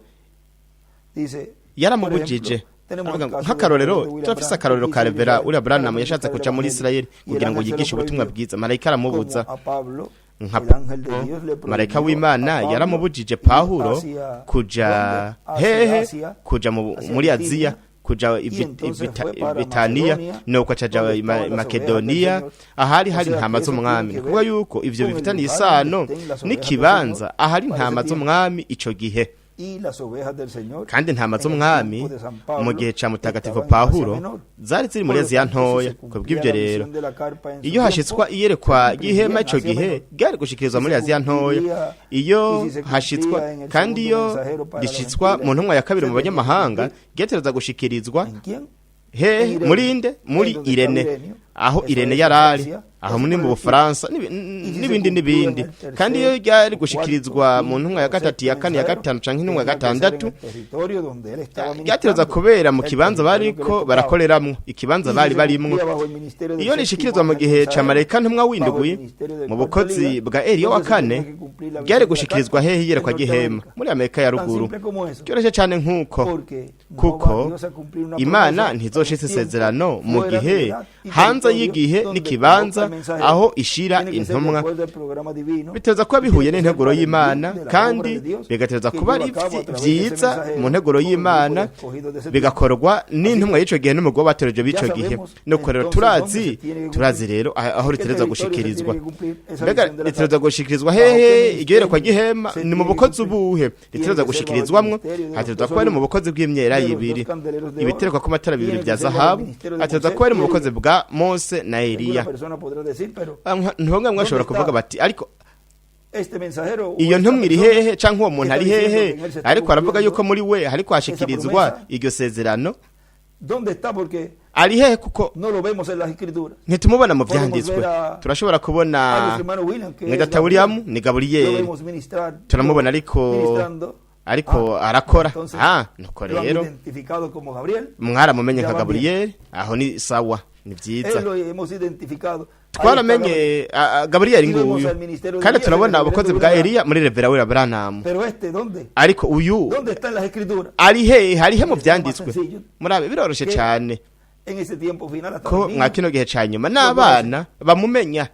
dice, por yaramubujije. ejemplo, tenemos Aravuga el ngo, caso del nk'akarorero reverendo William turafise Branham, akarorero que ka quiso Revera ir a William Branham para yashatse predicar el kuja muri evangelio, Israel y el kugira ngo ángel se lo yigishe ubutumwa prohibió. bwiza, marayika aramubuza. Como a Pablo, Nka el ángel de Dios le marayika prohibió w'Imana a Pablo yaramubujije ir Pawulo hacia kuja ¿dónde? Hacia hehe, Asia, kuja hacia muri Bitinia, Aziya, kuja y entonces fue para Bitaniya, Macedonia, nuko acaja donde estaban las ovejas del Makedoniya Señor. ahari O hari sea, intama que eso tiene z'umwami. que Kuvuga ver yuko ivyo con el bifitaniye lugar isano donde estén las ovejas del n'ikibanza Señor ahari para intama ese tiempo. z'umwami ico gihe. Y las ovejas del Señor Kandi intama en el z'umwami tiempo de San Pablo mu gihe ca mutagatifu estaban en Asia Pawulo Menor. zari ziri Por muri lo Aziya tanto, si ntoya. se Kubw'ivyo cumplía la rero, visión de la carpa en su iyo tiempo, hashitswa iyerekwa se cumpliría ry'ihema en ico Asia gihe, Menor. ryari gushikirizwa Si muri se Aziya ntoya. cumplía Iyo y si se hashitswa cumplía en el kandi segundo iyo mensajero para los gishitswa gentiles, mu ntumwa ya kabiri se mu tenía que banyamahanga, cumplir ryategerezwa gushikirizwa ¿en quién? hehe? En Irene, Muri nde? en Muri donde estaba Irene, Ireneo, aho eso Irene es yarari, Francia, aho eso muri por mu el estilo. Bufaransa Y si se n'ibindi cumplía en n'ibindi. el tercer, Kandi iyo ryari o cuarto, gushikirizwa mu quinto, ntumwa ya o gatatu, ya sexto kane, ya mensajero, gatanu canke intumwa ya tenía que ser en gatandatu, el territorio donde él estaba ryategerezwa ministrando, kubera mu el kibanza territorio que le bariko tocaba. barakoreramwo, ikibanza Y si bari se barimwo. cumplía bajo el ministerio del Iyo séptimo rishikirizwa mu ángel gihe ca mensajero, marayika ntumwa bajo w'indwi, el ministerio del mu cuarto bukozi Elías, bwa Eliya wa donde se kane, tenía que cumplir la ryari visión de la gushikirizwa carpa hehe en iyerekwa ry'ihema? Norteamérica. Muri Amerika ya Tan ruguru. simple como eso. Byoroshye cane nk'uko, Porque no va kuko Dios a cumplir una Imana promesa ntizoshitsa en un tiempo isezerano mu fuera de gihe edad y hanze territorio y'igihe donde n'ikibanza coloca el mensajero. aho ishira Tiene que ser de intumwa. acuerdo al programa divino Biteza kuba y tiene bihuye que ser n'integuro para el bien y'Imana, de la obra kandi de Dios bigateza que kuba lleva ari a cabo a través de ese vyiza mensajero mu nteguro con el grupo y'Imana, de escogidos de ese tiempo. bigakorwa n'intumwa y'ico gihe n'umugwi w'abatereje b'ico Ya gihe. sabemos Nuko rero entonces dónde turazi se tiene que turazi cumplir. rero aho ¿Qué ritereza territorio se tiene gushikirizwa. que cumplir esa Mbega visión de la ritereza carpa? gushikirizwa ¿Bajo qué hehe iryo yerekwa ministerio ry'ihema? se Ni mu tiene que bukozi cumplir? ubuhe Tiene ritereza que ser bajo el gushikirizwamwo? ministerio de los Hatereza dos kuba ari mu olivos, bukozi bw'imyelayo de los dos ibiri candeleros de oro. ibitereko kw'amatara bibiri Tiene vya que ser bajo el zahabu, ministerio de hatereza Moisés kuba ari y mu bukozi Elías. bwa Mose na Alguna Eliya. persona podrá decir, pero Ntibamwe mwashobora ¿dónde kuvuga está bati ariko este mensajero o iyo esta ntumwa iri persona hehe, canke uwo que muntu está ari diciendo hehe, que en él se está ariko aravuga cumpliendo yuko muri we hariko esa hashikirizwa promesa? iryo sezerano? ¿Dónde está? Porque Ari hehe? Kuko no lo vemos en las escrituras. ntitumubona mu Podemos vyanditswe. ver a, Turashobora a kubona nuestro hermano William, que es mwedata Gabriel. William ni Lo Gaburiyeri, vemos ministrar, turamubona ariko ministrando. ariko Ah, arakora. entonces Nuko lo han rero identificado como Gabriel. mwaramumenye Ya nka van bien. Gaburiyeri, aho ni sawa, ni vyiza. Él lo hemos identificado. Ahí está Gabriel. Twaramenye Gaburiyeri Y vemos nguyu, al ministerio de kandi Elías en el turabona reverendo ubukozi bwa William Eliya Branham. muri Revera William Branham. Pero este, ¿dónde? Ariko uyu ¿Dónde está en las escrituras? ari hehe? Hari he mu Es lo más vyanditswe? sencillo Murabe, biroroshe que cane en ese tiempo final hasta ko los mwa niños kino gihe ca nyuma lo conocen. n'abana bamumenya.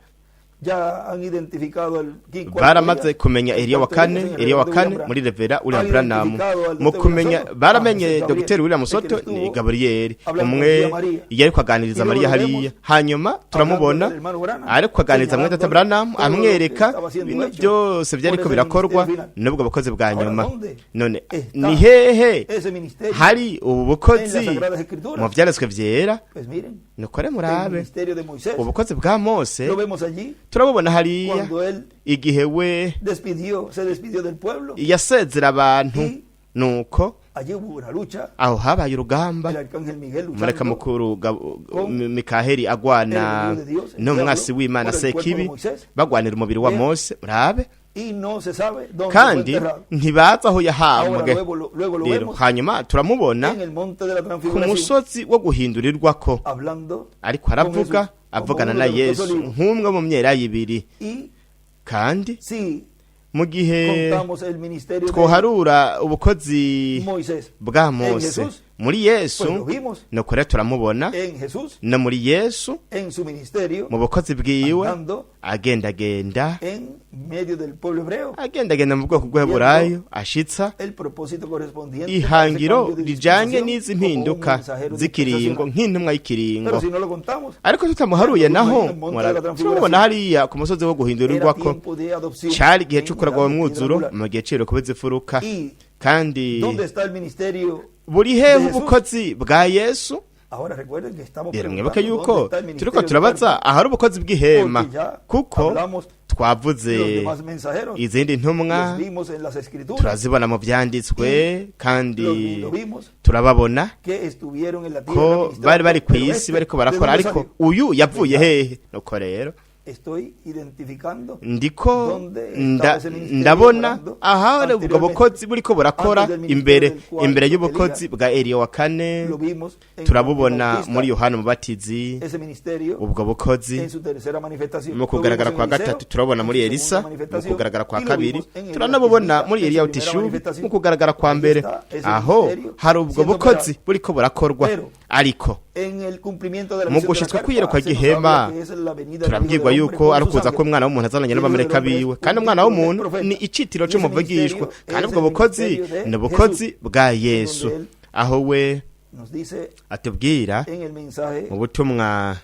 Ya han identificado al cuarto Baramaze Elías, kumenya el Eliya wa cuarto kane, Elías en el Eliya wa reverendo kane William muri Branham. Revera William Han Branham. identificado al Mu doctor William kumenya Soto. Ah, ese baramenye es Gabriel, Dr. William el que Soto le ni estuvo Gabriel hablando umwe con tía María. iyo ariko aganiriza Y luego Mariya lo hariya, vemos hanyuma hablando turamubona del hermano Branham, ariko aganiriza mwene data señalándole Branham, todo lo que amwereka estaba siendo ibintu hecho byose por vyariko ese birakorwa ministerio final. n'ubwo bukozi bwa Ahora, nyuma. ¿dónde None está ni hehe ese ministerio hari ubu en las bukozi Sagradas Escrituras? mu vyanditswe vyera? Pues miren, Nukore el murabe ministerio de Moisés ubukozi bwa Mose, lo vemos allí turabubona hariya cuando él igihe we se despidió del pueblo. yasezera abantu. Y Nuko allí hubo una lucha, aho habaye urugamba, el arcángel Miguel umureka luchando mukuru con Mikaheli el agwana enemigo de Dios, el n'umwasi diablo, w'Imana por el cuerpo de Sekibi, Moisés. bagwanira umubiri wa Vean. Mose. Murabe, Y no se sabe dónde fue kandi enterrado. ntibazi aho Ahora yahambwe. luego lo Rero vemos hanyuma turamubona en el monte de la ku transfiguración, musozi wo guhindurirwako, hablando ariko con aravuga, Jesús, como avugana uno na de los dos Yesu olivos. nk'umwe mu myelayo ibiri. Y Kandi si mu gihe contamos el ministerio de twoharura ubukozi Moisés bwa en Mose Jesús, muri Yesu, pues lo vimos nuko rero turamubona en Jesús, no muri Yesu, en su ministerio, mu bukozi bwiwe, andando agendagenda en medio del pueblo hebreo, agendagenda mu bwoko bw'Heburayo, ashitsa el propósito correspondiente a ese ihangiro cambio de rijanye dispensación n'izi como un mpinduka mensajero z'ikiringo dispensacional. nk'intumwa Pero y'ikiringo. si no lo contamos, Ariko tutamuharuye naho, en el monte de la turabona transfiguración, hariya ku musozi wo era guhindurirwako, tiempo de adopción cari igihe en c'ukuragwa la mu mwuzuro, piedra angular. mu gihe c'ibiro kubeza imfuruka. ¿Y Kandi dónde está el ministerio buri de hehe Jesús? ubukozi bwa Yesu? Ahora recuerden que estamos Rero mwibuke preguntando yuko dónde está el turiko ministerio del turabaza cuerpo, ahari ubukozi bw'ihema, porque ya kuko hablamos Twavuze Los demás mensajeros izindi ntumwa, los vimos en las escrituras, turazibona mu byanditswe kandi lo vimos turababona que estuvieron en la tierra ko ministrando. bari ku Pero isi este, bariko ¿de barakora, dónde ariko salió? uyu yavuye hehe? Nuko rero Estoy identificando ndiko dónde estaba ese ministerio ndabona obrando aha ubwo anteriormente. bukozi buriko burakora Antes del ministerio imbere del cuarto imbere y'ubukozi Elías. bwa Eliya wa kane. Lo vimos en Turabubona Juan Bautista, muri Yohana Umubatizi ese ministerio ubwo bukozi en su tercera manifestación. mu Lo vimos kugaragara en kwa Eliseo, gatatu, turabona en muri su Elisa segunda mu manifestación, kugaragara kwa y lo kabiri, vimos en Elías turanabubona Tisbita, muri en su Eliya primera Utishubi manifestación. mu kugaragara kwa Ahí mbere. está ese Aho ministerio hari ubwo siendo bukozi operado. buriko burakorwa, Pero ariko en el cumplimiento de la mu visión de la gushitswa carpa, kw'iyerekwa se nos ry'ihema, habla que es la venida del Hijo turabwirwa del Hombre yuko con ari su ukuza sangre. k'umwana w'umuntu azananye El Hijo del n'abamarayika Hombre es biwe, un kandi umwana título de w'umuntu profeta. ni icitiro Y ese c'umuvugishwa, ministerio kandi es ubwo el bukozi ministerio de ni ubukozi Jesús, bwa Yesu, donde él aho we nos dice atubwira en el mensaje mu butumwa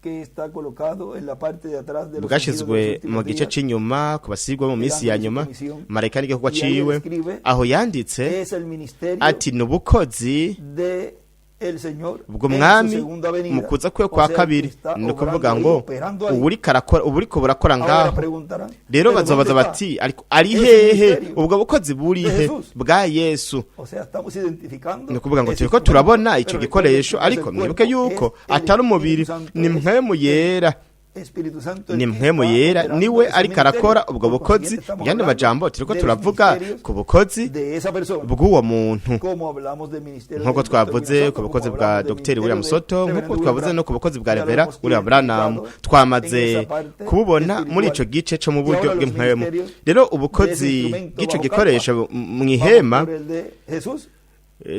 que está colocado en la parte de atrás de los ungidos de los bwashizwe últimos mu gice días, c'inyuma ku basigwa mu minsi ya nyuma, marayika n'igikorwa Y ahí ciwe. escribe, Aho yanditse es el ministerio ati ni ubukozi de el Señor ubwo en su mwami segunda venida. mu kuza kwe O kwa sea, kabiri. que está Ni ukuvuga obrando ahí, ngo operando ahí. uburiko arakora, uburiko burakora Ahora ngaho. preguntarán, Rero ¿pero bazobaza dónde está? bati ariko ari Ese hehe ministerio ubwo bukozi buri de he Jesús? bwa Yesu? O sea, estamos identificando Ni ukuvuga ngo ese turiko instrumento, turabona ico pero gikoresho, recuerden que ariko el mwibuke cuerpo yuko es el atari umubiri, Espíritu Santo, ni es mpwemu yera. Espíritu Santo el Ni que mpwemu está yera operando niwe ese ariko ministerio. arakora ubwo Por bukozi. consiguiente, estamos Mu yandi hablando majambo turiko de los turavuga ministerios ku bukozi de esa persona. bw'uwo muntu, Como hablamos del ministerio nk'uko del Dr. twavuze William ku Soto, bukozi como bwa hablamos del Dr. William ministerio de Soto, nk'uko Reverendo twavuze William no ku bukozi bwa Ya lo Revera hemos William Branham. identificado Twamaze en esa parte kububona muri ico espiritual. gice co mu Y buryo ahora los bw'impwemu. ministerios Rero de ese ubukozi instrumento bw'ico bajo gikoresho carpa, mu ihema, vamos por el de Jesús.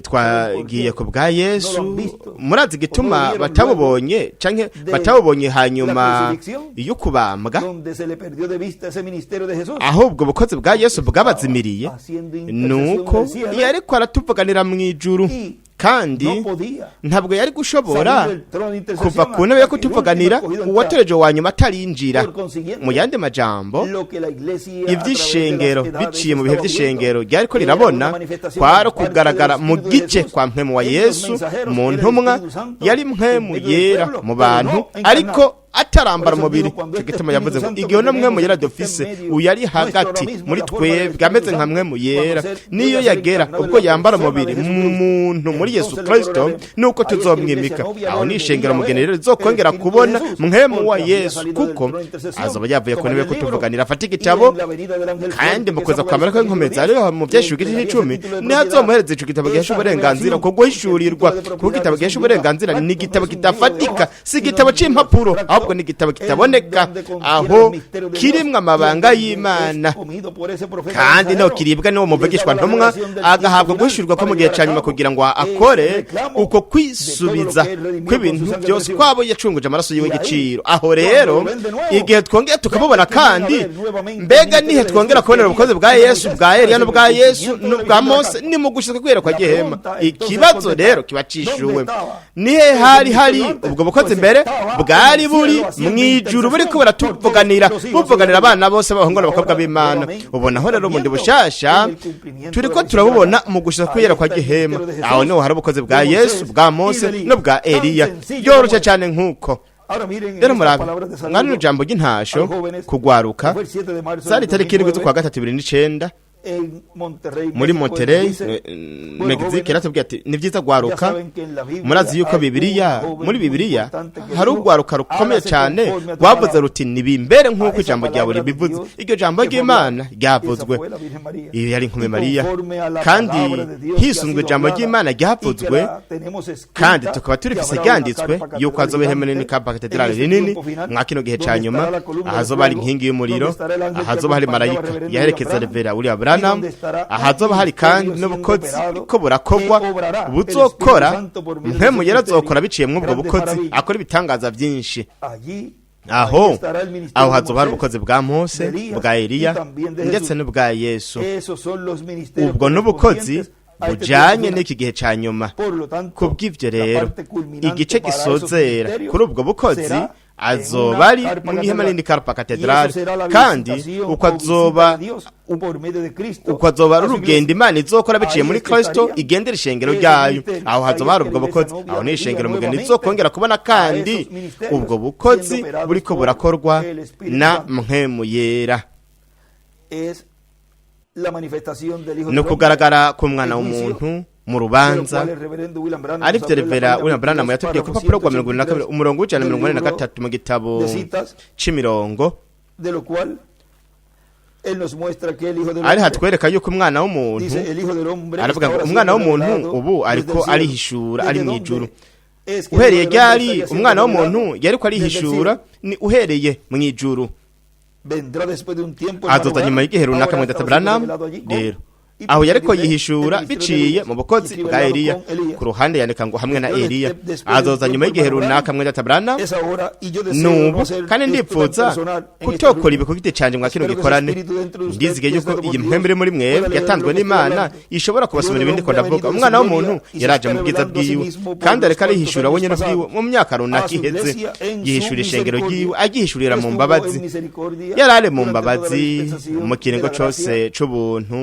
Twagiye ku bwa Yesu. No lo han visto. Murazi igituma O no lo vieron batabubonye canke de batabubonye hanyuma la crucifixión, iyo kubambwa, donde se le perdió de vista ese ministerio de Jesús. aho ubwo bukozi bwa Yesu bwabazimiriye, Haciendo intercesión nuko en el cielo yariko aratuvuganira mu ijuru, y kandi no podía ntabwo yari gushobora salir del trono de intercesión kuva ku ntebe yo hasta que el kutuvuganira último escogido entrara. uwatoreje wa nyuma atarinjira. Por consiguiente, Mu yandi majambo, lo que la iglesia a través de las iby'ishengero edades biciye mu bihe estaba by'ishengero viendo ryariko era rirabona una manifestación kwari por parte ukugaragara del mu Espíritu de gice Jesús kwa mpwemu wa en los Yesu mensajeros, mu era el ntumwa, Espíritu Santo yari en mpwemu medio del yera pueblo, mu pero bantu, no encarnado. ariko atarambara Por eso umubiri. digo, cuando Ico este gituma yavuze Espíritu ngo Santo igihe uno que mpwemu tenemos yera en este dufise medio uyu ari nuestro ahora hagati mismo, muri la forma del twebwe Espíritu ameze nka Santo, mpwemu yera, cuando se niyo llega a ser yagera encarnado en ubwo la yambara persona umubiri de mu Jesucristo, muntu muri Yesu entonces le Kristo, coronaremos. nuko Ahí es que la tuzomwimika. iglesia novia Aho no ni le ishengero vería mugeni ver rero rizokongera el Espíritu de kubona Jesús, mpwemu wa porque había Yesu, salido del kuko trono de intercesión, azoba yavuye ku ntebe tomaría yo el libro kutuvuganira afata y igitabo, en la venida del ángel kandi fuerte, mu que es kuza kwambara Apocalipsis kw'inkomezi 10, ariho mu le vyeshuka igice entregaría ese c'icumi, título de niho propiedad. azomuhereza ico gitabo gihesha Esa uburenganzira revelación, ko porque el guhishurirwa, título de kuko propiedad igitabo es un gihesha libro uburenganzira ni abstracto, no igitabo es un libro de kidafatika, hojas, si sino igitabo un libro c'impapuro, abstracto ahubwo ni igitabo en kitaboneka, donde contiene aho los misterios de Dios kirimwo y amabanga en donde y'Imana, es comido por ese profeta kandi naho mensajero kiribwa n'uwo y les muvugishwa daba la ntumwa, revelación del tiempo agahabwa final guhishurirwa ko para mu gihe llevar a ca nyuma cabo kugira ngo ese akore reclamo uko de todo lo kwisubiza que él redimió con su kw'ibintu sangre byose preciosa. kwabo yacunguje amaraso yiwe Y ahí, igiciro. Aho cuando rero lo ven de nuevo, igihe twongeye tukamubona ¿dónde tienen a kandi, ver nuevamente el mbega ministerio nihe de twongera Jesús, kubonera de ubukozi Elías bwa y de Yesu, Moisés? bwa Eliya Es el n'ubwa Yesu cumplimiento de la n'ubwa visión de la Mose? carta. Ni mu gushika kwera kwa La gihema. pregunta entonces Ikibazo contestar, rero kiba ¿dónde cishuwe: estaba nihe ese hari hari ministerio antes? ubwo bukozi Pues mbere? estaba en Bwari el buri cielo haciendo mu ijuru buriko intercesión por todos buratuvuganira, los hijos y buvuganira hijas de abana bose Dios. b'abahungu Y n'abakobwa ahora b'Imana. nuevamente Ubonaho rero están bundi viendo bushasha en el cumplimiento de turiko la visión de la turabubona carta. mu gushika Ahí kwera kwa está el gihema. ministerio de Aho Jesús, niho hari ubukozi bwa de Yesu, Moisés bwa y Mose de Elías. n'ubwa Tan Eliya, sencillo como byoroshe eso. cane nk'uko. Ahora miren en Rero estas murabe palabras de mwari saludo ijambo ry'intasho a los jóvenes, kugwaruka, que fue el 7 de marzo zari del itariki 7 2009 z'ukwa gatatu 2009 en Monterrey, muri México, y nos Monterrey, dice, bueno, Mexique. jóvenes, Yaratubwiye ati ni byiza ya gwaruka, saben que en la Biblia murazi yuko hay un Bibiliya, joven muri muy Bibiliya importante que hari dijo, urwaruka rukomeye hágase cyane conforme a tu rwavuze palabra. ruti nibimbere A nk'uko esa ijambo ryawe palabra de ribivuze. Dios Iryo jambo que fue ry'Imana hablada, esa ryavuzwe, fue la Virgen María. iyo yari inkumi Y Mariya, conforme a la kandi palabra de Dios que ha hisunzwe sido ijambo hablada ry'Imana y que ryavuzwe, la tenemos kandi escrita, tukaba que turifise habrá una ryanditswe carpa yuko catedral hazoba ihema nini gigante kapa en katedrali este rinini tiempo final, mwa kino gihe ca donde nyuma, estará la columna de ahazoba hari fuego, inkingi y'umuriro, donde estará el ángel que ahazoba hari acompañaba al marayika reverendo William yaherekeza Branham, Revera William y Branham, donde estará un ahazoba hari kandi ministerio siendo n'ubukozi operado buriko burakorwa que obrará el buzokora Espíritu Santo por medio de mpemu ese yera ministerio azokora biciye mw'ubwo grandes bukozi, maravillas. akora ibitangaza vyinshi. Allí, Aho ahí estará el ministerio aho de hazoba hari Moisés, ubukozi bwa Mose, de Elías bwa Eliya y también de ndetse Jesús. n'ubwa Yesu. Esos son los ministerios Ubwo n'ubukozi correspondientes a este tiempo bujanye final. n'iki gihe ca nyuma. Por lo tanto, Kubw'ivyo la rero parte culminante igice para esos gisozera ministerios kuri ubwo bukozi será Azoba ari mu ihema nini Carpa Cathedral, kandi uko azoba uko azoba ari urugendo Imana izokora biciye muri Kristo igendera ishengero ryayo. Aho hazoba hari ubwo bukozi, aho ni ishengero mugeni izokongera kubona, kandi ubwo bukozi buriko burakorwa na Mpwemu Yera. Ni ukugaragara k'umwana w'umuntu mu rubanza, arivyo Revera William Branham yatubwiye ku rupapuro rwa 72, umurongo w'183 mu gitabo c'imirongo, ari hatwereka yuko umwana w'umuntu, aravuga ngo umwana w'umuntu ubu ariko arihishura ari mw'ijuru. Uhereye ryari umwana w'umuntu yariko arihishura? Ni uhereye mw'ijuru. Azoza nyuma y'igihe runaka, mwene Branham. Rero aho yariko yihishura biciye mu bukozi bwa Eliya. Ku ruhande yandika ngo hamwe na Eliya. Azoza nyuma y'igihe runaka, mwene Branham. Nubu kandi ndipfuza kutokora ibi ku giti canje mwa kino gikorane. Ndizige yuko iyi mpwemu iri muri mwebwe yatanzwe n'Imana ishobora kubasomera ibindi ko ndavuga. Umwana w'umuntu yaraje mu bwiza bwiwe, kandi ariko arihishura we nyene ubwiwe mu myaka runaka iheze, yihishura ishengero ryiwe, agihishurira mu mbabazi. Yarari mu mbabazi mu kiringo cose c'ubuntu,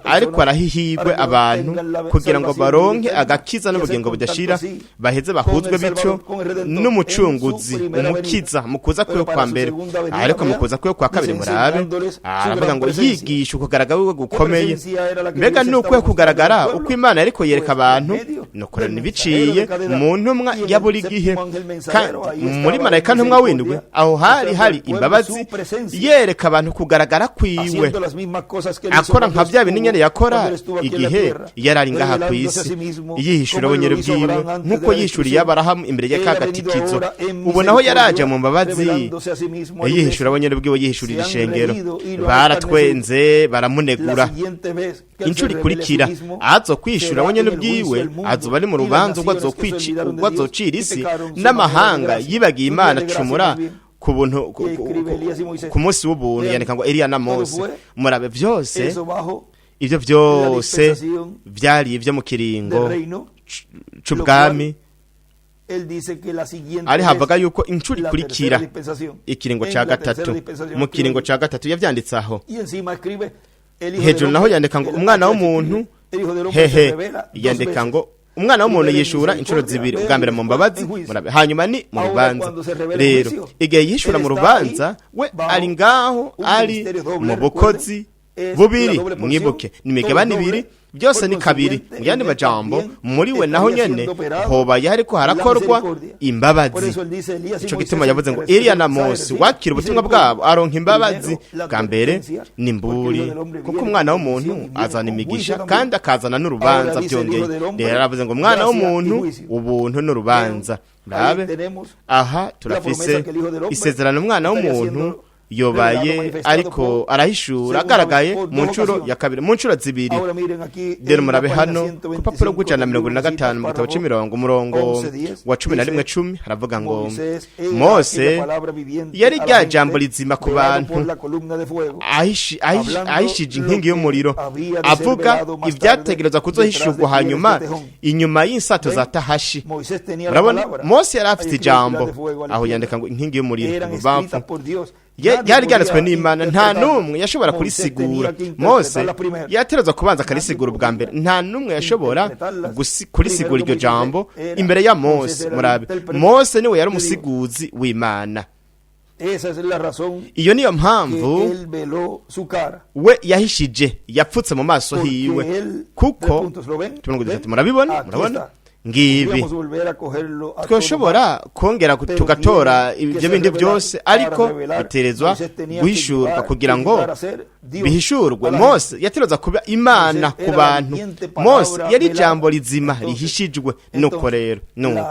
ariko arahihigwe abantu kugira ngo baronke agakiza n'ubugingo budashira, baheze bahuzwe bityo n'umucunguzi umukiza mu kuza kwiwe kwa mbere. Ariko mu kuza kwiwe kwa kabiri, murabe, aravuga ngo yigisha ukugaragara wiwe gukomeye. Mbega ni ukuhe kugaragara uko Imana yariko yereka abantu? Nuko rero ntibiciye mu ntumwa ya buri gihe, kandi muri marayika ntumwa w'indwi, aho hari hari imbabazi, yereka abantu kugaragara kwiwe, akora nka bya bindi nyene yakora igihe yari ari ngaha ku isi, yihishura we nyene ubwiwe nk'uko yihishuriye Aburahamu imbere ya ka gatikizo. Ubu naho yaraje mu mbabazi, yihishura we nyene ubwiwe, yihishurira ishengero. Baratwenze, baramunegura. Inshuro ikurikira azo kwishura we nyene ubwiwe, azoba ari mu rubanza ubwo azocira isi n'amahanga yibagiye Imana acumura ku buntu ku munsi w'ubuntu. Yandika ngo Eliya na Mose. Murabe byose, ibyo byose byari ibyo mu kiringo c'ubwami, ari havuga yuko inshuro ikurikira ikiringo ca gatatu, mu kiringo ca gatatu yavyanditse aho. Hejuru naho yandika ngo umwana w'umuntu, hehe, yandika ngo umwana w'umuntu yishura inshuro zibiri, ubwa mbere mu mbabazi, murabe, hanyuma ni mu rubanza. Rero igihe yishura mu rubanza, we ari ngaho ari mu bukozi bubiri. Mwibuke ni imigabane ibiri, byose ni kabiri. Mu yandi majambo, muri we naho nyene hobaye hariko harakorwa imbabazi. Ico gituma yavuze ngo Eliya na Mose, wakira ubutumwa bwabo aronka imbabazi. Bwa mbere ni imburi, kuko umwana w'umuntu azana imigisha kandi akazana n'urubanza byongeye. Rero aravuze ngo umwana w'umuntu, ubuntu n'urubanza. Murabe, aha turafise isezerano umwana w'umuntu yobaye ariko arahishura agaragaye mu nshuro ya kabiri, mu nshuro zibiri. Rero murabe hano ku papuro rw'175 mu gitabo c'imirongo, umurongo wa 11:10, haravuga ngo Mose yari rya jambo rizima ku bantu, ahishije inkingi y'umuriro, avuga ivyategerezwa kuzohishurwa hanyuma inyuma y'insato za Tahashi. Murabona, Mose yari afite ijambo. Aho yandika ngo inkingi y'umuriro ibubamfu ryari ryanditswe n'Imana, nta n'umwe yashobora kurisigura. Mose yaterezwa kubanza akarisigura ubwa mbere, nta n'umwe yashobora kurisigura iryo jambo imbere ya Mose. Murabe, Mose niwe yari umusiguzi w'Imana. Iyo niyo mpamvu we yahishije, yapfutse mu maso hiwe, kuko murabibona, murabona ngibi twashobora kongera tugatora ibyo bindi byose, ariko biterezwa guhishurwa kugira ngo bihishurwe. Mose yaterezwa kuba Imana ku bantu. Mose yari ijambo rizima rihishijwe. Nuko rero nuko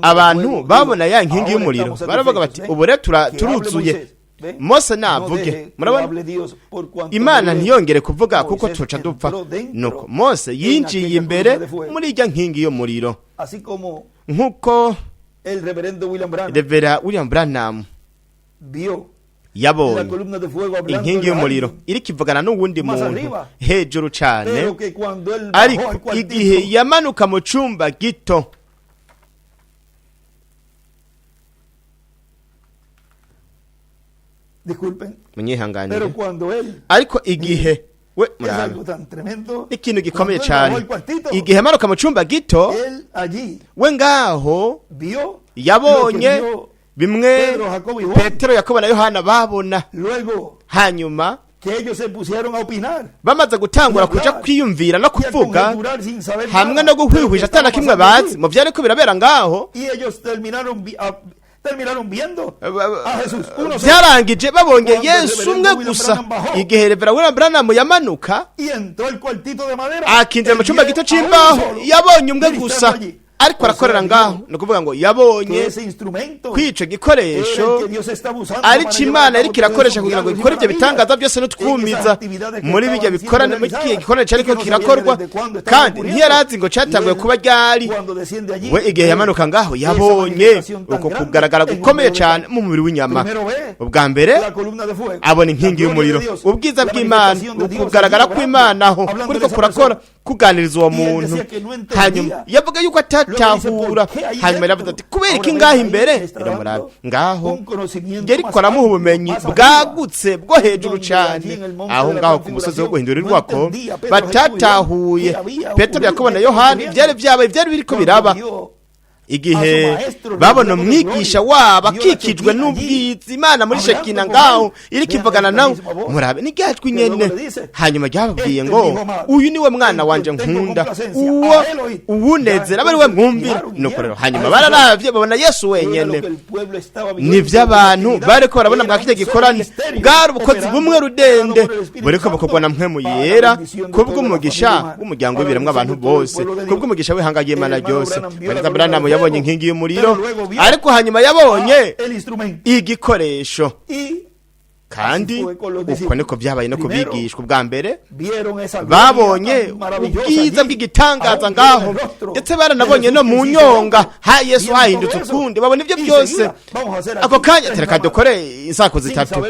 abantu babona ya nkingi y'umuriro, baravuga bati ubu rero turuzuye, Mose navuge. Murabona, Imana ntiyongere kuvuga kuko tuca dupfa. Nuko Mose yinjiye imbere muri irya nkingi y'umuriro, nk'uko Revera William Branham yabonye inkingi y'umuriro iriko ivugana n'uwundi muntu hejuru cane, ariko igihe yamanuka mu cumba gito. Munyihanganire, ariko igihe we murabe ikintu gikomeye cyane, igihe amanuka mu cyumba gito, we ngaho yabonye bimwe Petero, Yakobo na Yohana babona. Hanyuma bamaze gutangura kuja kwiyumvira no kuvuga hamwe no guhwihwisha atana kimwe bazi mu vyariko birabera ngaho, byarangije babonye Yesu umwe gusa. Igihe Revera William Branham yamanuka akinjira mu cyumba gito c'imbaho, yabonye umwe gusa ariko arakorera ngaho. Ni ukuvuga ngo yabonye kwica gikoresho ariko Imana yariko irakoresha kugira ngo ikore ibyo bitangaza byose n'utwumiza muri bijya bikorane muri iki gikoresho ariko kirakorwa, kandi ntiyarazi ngo cyatanguye kuba ryari. We igihe yamanuka ngaho yabonye uko kugaragara gukomeye cyane mu mubiri w'inyama. Ubwa mbere abona inkingi y'umuriro, ubwiza bw'Imana, ukugaragara kw'Imana aho kuriko kurakora, kuganiriza uwo muntu. Hanyuma yavuga yuko atatahura. Hanyuma yaravuze ati kubera iki ngaho imbere iramurabe ngaho yariko aramuha ubumenyi bwagutse bwo hejuru cyane. Aho ngaho ku musozi wo guhindurirwako batatahuye Petero, Yakobo na Yohana ibyari byabaye, ibyari biriko biraba. Igihe babona umwigisha wabo akikijwe n'ubwiza, Imana muri Shekina ngaho iriko ivugana nawe, murabe ni ryajwi nyene. Hanyuma ryababwiye ngo uyu niwe mwana wanje nkunda, uwo uwunezera abe ari we mwumvira. Nuko rero hanyuma bararavye babona Yesu wenyene. Nivyo abantu bariko barabona mwa kirya gikorane bwari ubukozi bumwe rudende buriko bukorwa na Mpwemu Yera kubw'umugisha w'umuryango w'ibiremwa abantu bose, kubw'umugisha w'ihanga ry'Imana ryose. Bene Branham yabonye inkingi y'umuriro, ariko hanyuma yabonye igikoresho. Kandi uko niko byabaye no kubigishwa. Ubwa mbere babonye ubwiza bw'igitangaza ngaho, ndetse baranabonye no mu nyonga ha Yesu hahindutse ukundi, babona ibyo byose. Ako kanya tereka dukore insako zitatu,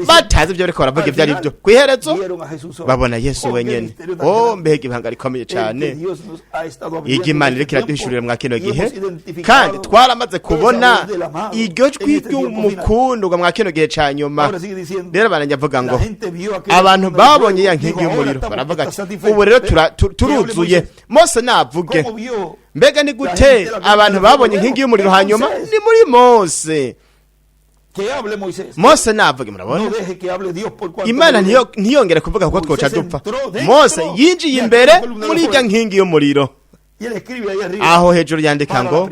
batazi ibyo bariko baravuga ibyo ari byo. Ku iherezo babona Yesu wenyene. Oh, mbega ibanga rikomeye cyane Imana iriko iraduhishurira mwa kino gihe! Kandi twaramaze kubona iryo jwi ry'umukundwa mwa kino gihe ca nyuma. Rero baranyavuga ngo abantu babonye ya nkingi y'umuriro baravuga ati ubu rero turuzuye, Mose navuge. Mbega ni gute abantu babonye inkingi y'umuriro hanyuma ni muri Mose? Mose navuge. Murabona Imana ntiyongere kuvuga kuko twoca dupfa. Mose yinjiye imbere muri irya nkingi y'umuriro. Aho hejuru yandika ngo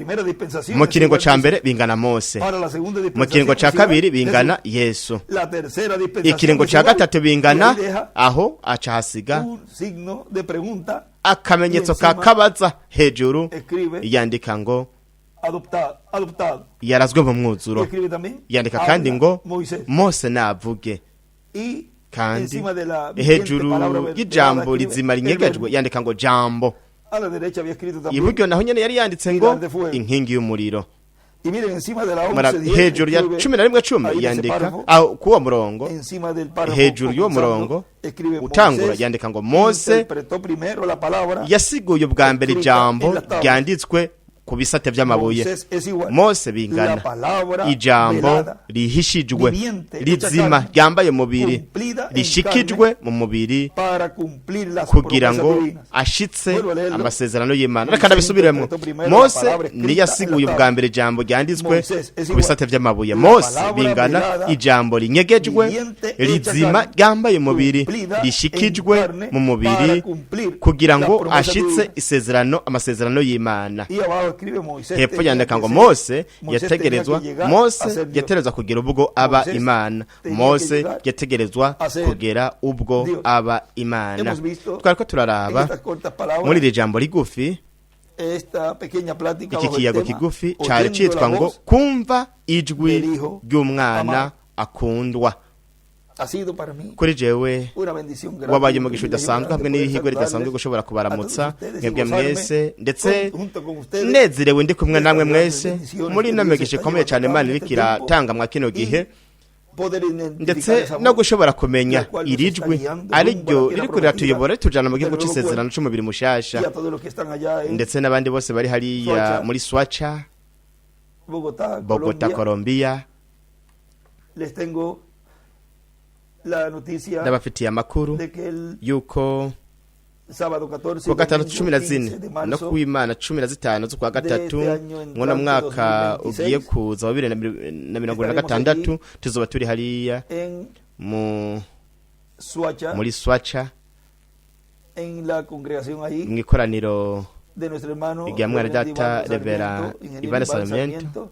mu kiringo ca mbere bingana Mose, mu kiringo ca kabiri bingana Yesu, ikiringo ca gatatu bingana aho aca hasiga akamenyetso ka kabaza. Hejuru yandika ngo yarazwe mu mwuzuro. Yandika kandi ngo Mose navuge. Kandi hejuru y'ijambo rizima rinyegejwe yandika ngo jambo. Iburyo naho nyene yari yanditse ngo inkingi y'umuriro. Hejuru ya 11:10 yandika aho kuwo murongo, hejuru y'uwo murongo utangura yandika ngo Mose yasiguye ubwa mbere ijambo ryanditswe ku bisate by'amabuye. Mose bingana ijambo rihishijwe rizima ryambaye mubiri, rishikijwe mu mubiri kugira ngo ashitse amasezerano y'Imana. Reka ndabisubiremo. Mose niyasiguye ubwa mbere ijambo ryanditswe ku bisate by'amabuye. Mose bingana ijambo rinyegejwe rizima ryambaye mubiri, rishikijwe mu mubiri kugira ngo ashitse isezerano, amasezerano y'Imana. Hepfo yandika ngo Mose yategerezwa, Mose yategerezwa kugera ubwo aba Imana. Mose yategerezwa kugera ubwo aba Imana. Twariko turaraba muri iri jambo rigufi, iki kiyago kigufi cari citwa ngo kumva ijwi ry'umwana akundwa. Kuri jewe wabaye umugisha udasanzwe hamwe n'ihirwe ridasanzwe gushobora kubaramutsa mwebwe mwese, ndetse nezerewe ndi kumwe namwe mwese muri ino migisha ikomeye cyane Imana iriko iratanga mwa kino gihe, ndetse no gushobora kumenya iri jwi ariryo ririko riratuyobora ritujana mu gihugu c'isezerano c'umubiri mushasha, ndetse n'abandi bose bari hariya muri Soacha, Bogota, Colombia. La noticia Ndabafitiye amakuru de que el yuko sábado 14 kuwa y gatanu domingo 14 15 de no marzo kuw'Imana 15 z'ukwa gatatu de este año mwona entrante mwaka 2026, ugiye kuza wa 2026, tuzoba turi hariya en mu Soacha, muri Soacha, en la congregación ahí mu ikoraniro de nuestro hermano rya mwene reverendo data Iván Revera Sarmiento, ingeniero Iván Iván Sarmiento, Sarmiento,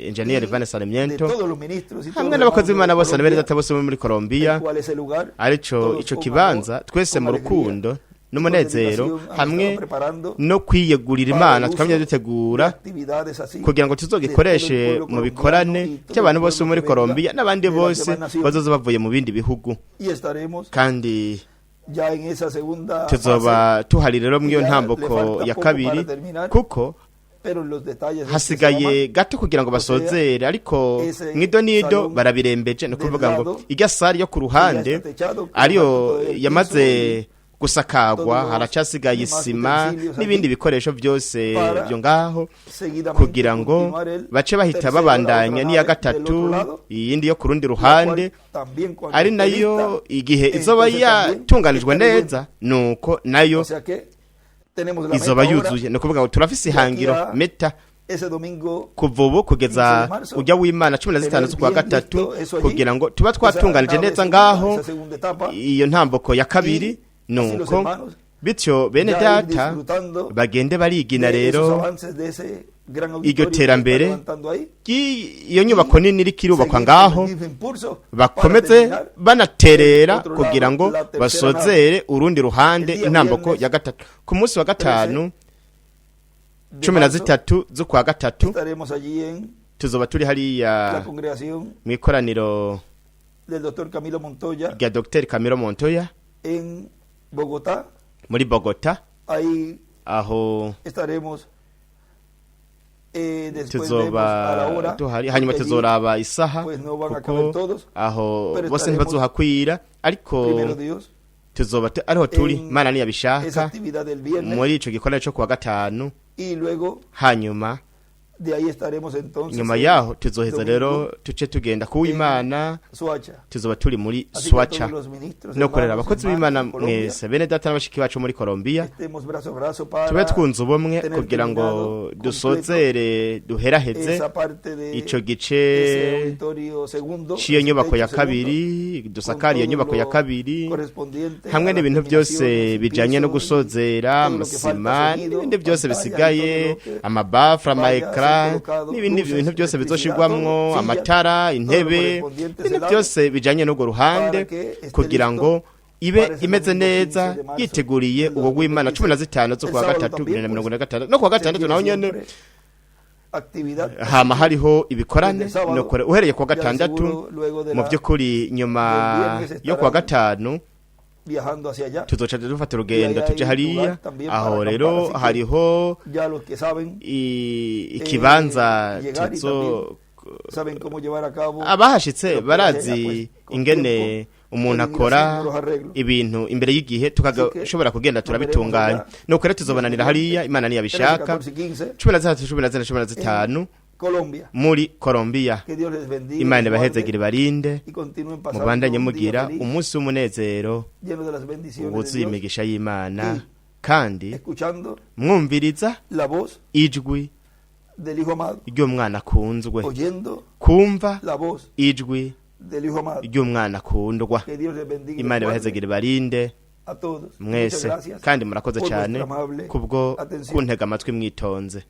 Engineer y Iván de Sarmiento, todos los ministros y todos hamwe los n'abakozi hermanos b'Imana de bose na bene Colombia, data bose bo muri Colombia, el cual es el lugar, arico todos ico con kibanza, amor, twese con mu alegría, rukundo n'umunezero con dedicación, han hamwe estado preparando no kwiyegurira para Imana el uso twamye de dutegura actividades así kugira ngo tuzogikoreshe de todo el mu pueblo bikorane colombiano y todo by'abantu el bose pueblo muri que venga Colombia n'abandi de las bose demás naciones. bazoza bavuye mu bindi bihugu. Y estaremos Kandi ya en esa segunda fase, tuzoba tuhari rero mw'iyo Ya le ntambuko falta ya poco kabiri, para terminar. kuko pero los detalles es que se hasigaye llama gato kugira ngo basozere, ariko ese mw'ido nido salón barabirembeje. Ni ukuvuga del ngo lado irya sare yo ku ruhande que ya está techado, con ariyo todo el yamaze piso gusakagwa, todos los haracasigaye demás isima utensilios n'ibindi allí bikoresho byose para byo ngaho, seguidamente kugira ngo continuar el bace bahita tercero, la otra babandanya n'iya nave del gatatu, otro lado, iyindi yo ku rundi la cual ruhande, también cuando ari esté nayo lista, igihe izoba entonces también yatunganijwe estará neza, nuko nayo O sea que tenemos la izoba meta ahora, yuzuye. Ni ukuvuga ngo turafise ihangiro, a meta, ese domingo kuva ubu kugeza 15 de marzo, ujya w'Imana 15 z'ukwa tener bien gatatu, listo eso allí, kugira ngo tuba esa twatunganije nave neza segunda, ngaho esa segunda etapa, iyo ntambuko ya kabiri. y así los Nuko hermanos bityo bene ya ir data disfrutando bagende barigina de esos rero avances de ese gran iryo auditorio que está terambere levantando ahí, iyo nyubako nini iriko irubakwa seguir con ngaho, el mismo impulso para bakomeze terminar banaterera el otro lado, kugira ngo la tercera basozere urundi ruhande, El día intambuko viernes ya gatatu, ku munsi wa gatanu de cumi na marzo, zitatu z'ukwa gatatu, estaremos allí en tuzoba turi la hariya congregación mu ikoraniro del doctor Camilo Montoya rya Dr Camilo Montoya en Bogotá. muri Bogota. Ahí Aho estaremos. Después vemos a la tuzoba hora, tuhari, hanyuma porque allí, tuzoraba isaha, pues no van a kuko caber todos, aho pero bose estaremos, ntibazohakwira, ariko primero Dios, tuzoba ariho turi, en Imana esa niyabishaka, actividad del viernes muri ico gikorwa co kuwa gatanu. Y luego Hanyuma de ahí estaremos entonces nyuma en yaho tuzoheza domingo rero tuce tugenda kuw'Imana, Soacha. tuzoba turi muri Así que a Soacha. todos los ministros, No korera hermanos, abakozi hermanas b'Imana de Colombia, mwese, bene data na bashiki bacu muri Colombia, estemos brazo a brazo tube para twunze ubumwe tener kugira ngo terminado dusozere, duheraheze esa parte de ico gice ese auditorio segundo, c'iyo ese nyubako ya techo segundo, kabiri, con dusakara iyo todo nyubako ya lo kabiri, correspondiente hamwe a las n'ibintu byose terminaciones, bijanye no piso y gusozera, todo lo que falta, amasima sonido, n'ibindi byose pantalla y bisigaye, todo lo que amabafure, vaya a ser amaekara colocado, n'ibindi luces, bintu byose electricidad, bizoshirwamwo, todo, sillas, amatara, todo lo intebe, correspondiente ibintu ese lado, byose bijanye n'urwo ruhande, para que esté kugira listo ngo ibe para ese imeze domingo 15 neza, de marzo yiteguriye del ubwo rw'Imana 2026. 15 El z'ukwa sábado gatatu también, bibiri na pues, mirongo ine na gatandatu, no kuwa se gatandatu tiene naho nyene siempre actividad. Hama hariho ibikorane. Desde el sábado, Nukore uhereye kuwa ya de gatandatu, seguro luego de mu la, by'ukuri nyuma del viernes yo kuwa estarán gatanu viajando hacia allá. tuzoca dufata Y urugendo ahí tuje hay hariya. lugar también para Aho acampar, rero así que hariho ya los que saben, ikibanza llegar y tuzo saben cómo llevar a cabo abahashitse lo que barazi allá, pues, con ingene tiempo umuntu pueden ir akora haciendo los arreglos. ibintu imbere y'igihe, Así que tukashobora kugenda nos veremos turabitunganya. allá Nuko rero tuzobonanira hariya, Imana 13, niyabishaka, 14 y 15 13, 14, 15 en Colombia. muri Colombia. Que Dios les bendiga, Imana les guarde ibahezegire, barinde, y continúen pasando mubandanye un día mugira feliz, umunsi w'umunezero lleno de las bendiciones de wuzuye Dios, imigisha y'Imana, y kandi escuchando mwumviriza la voz ijwi del Hijo amado, ry'umwana akunzwe, oyendo kumva la voz ijwi del Hijo amado. ry'umwana akundwa. Que Dios les bendiga y les Imana guarde ibahezegire, barinde a todos. Muchas mwese, gracias kandi murakoze por cyane vuestra amable kubwo atención. kuntega amatwi mwitonze.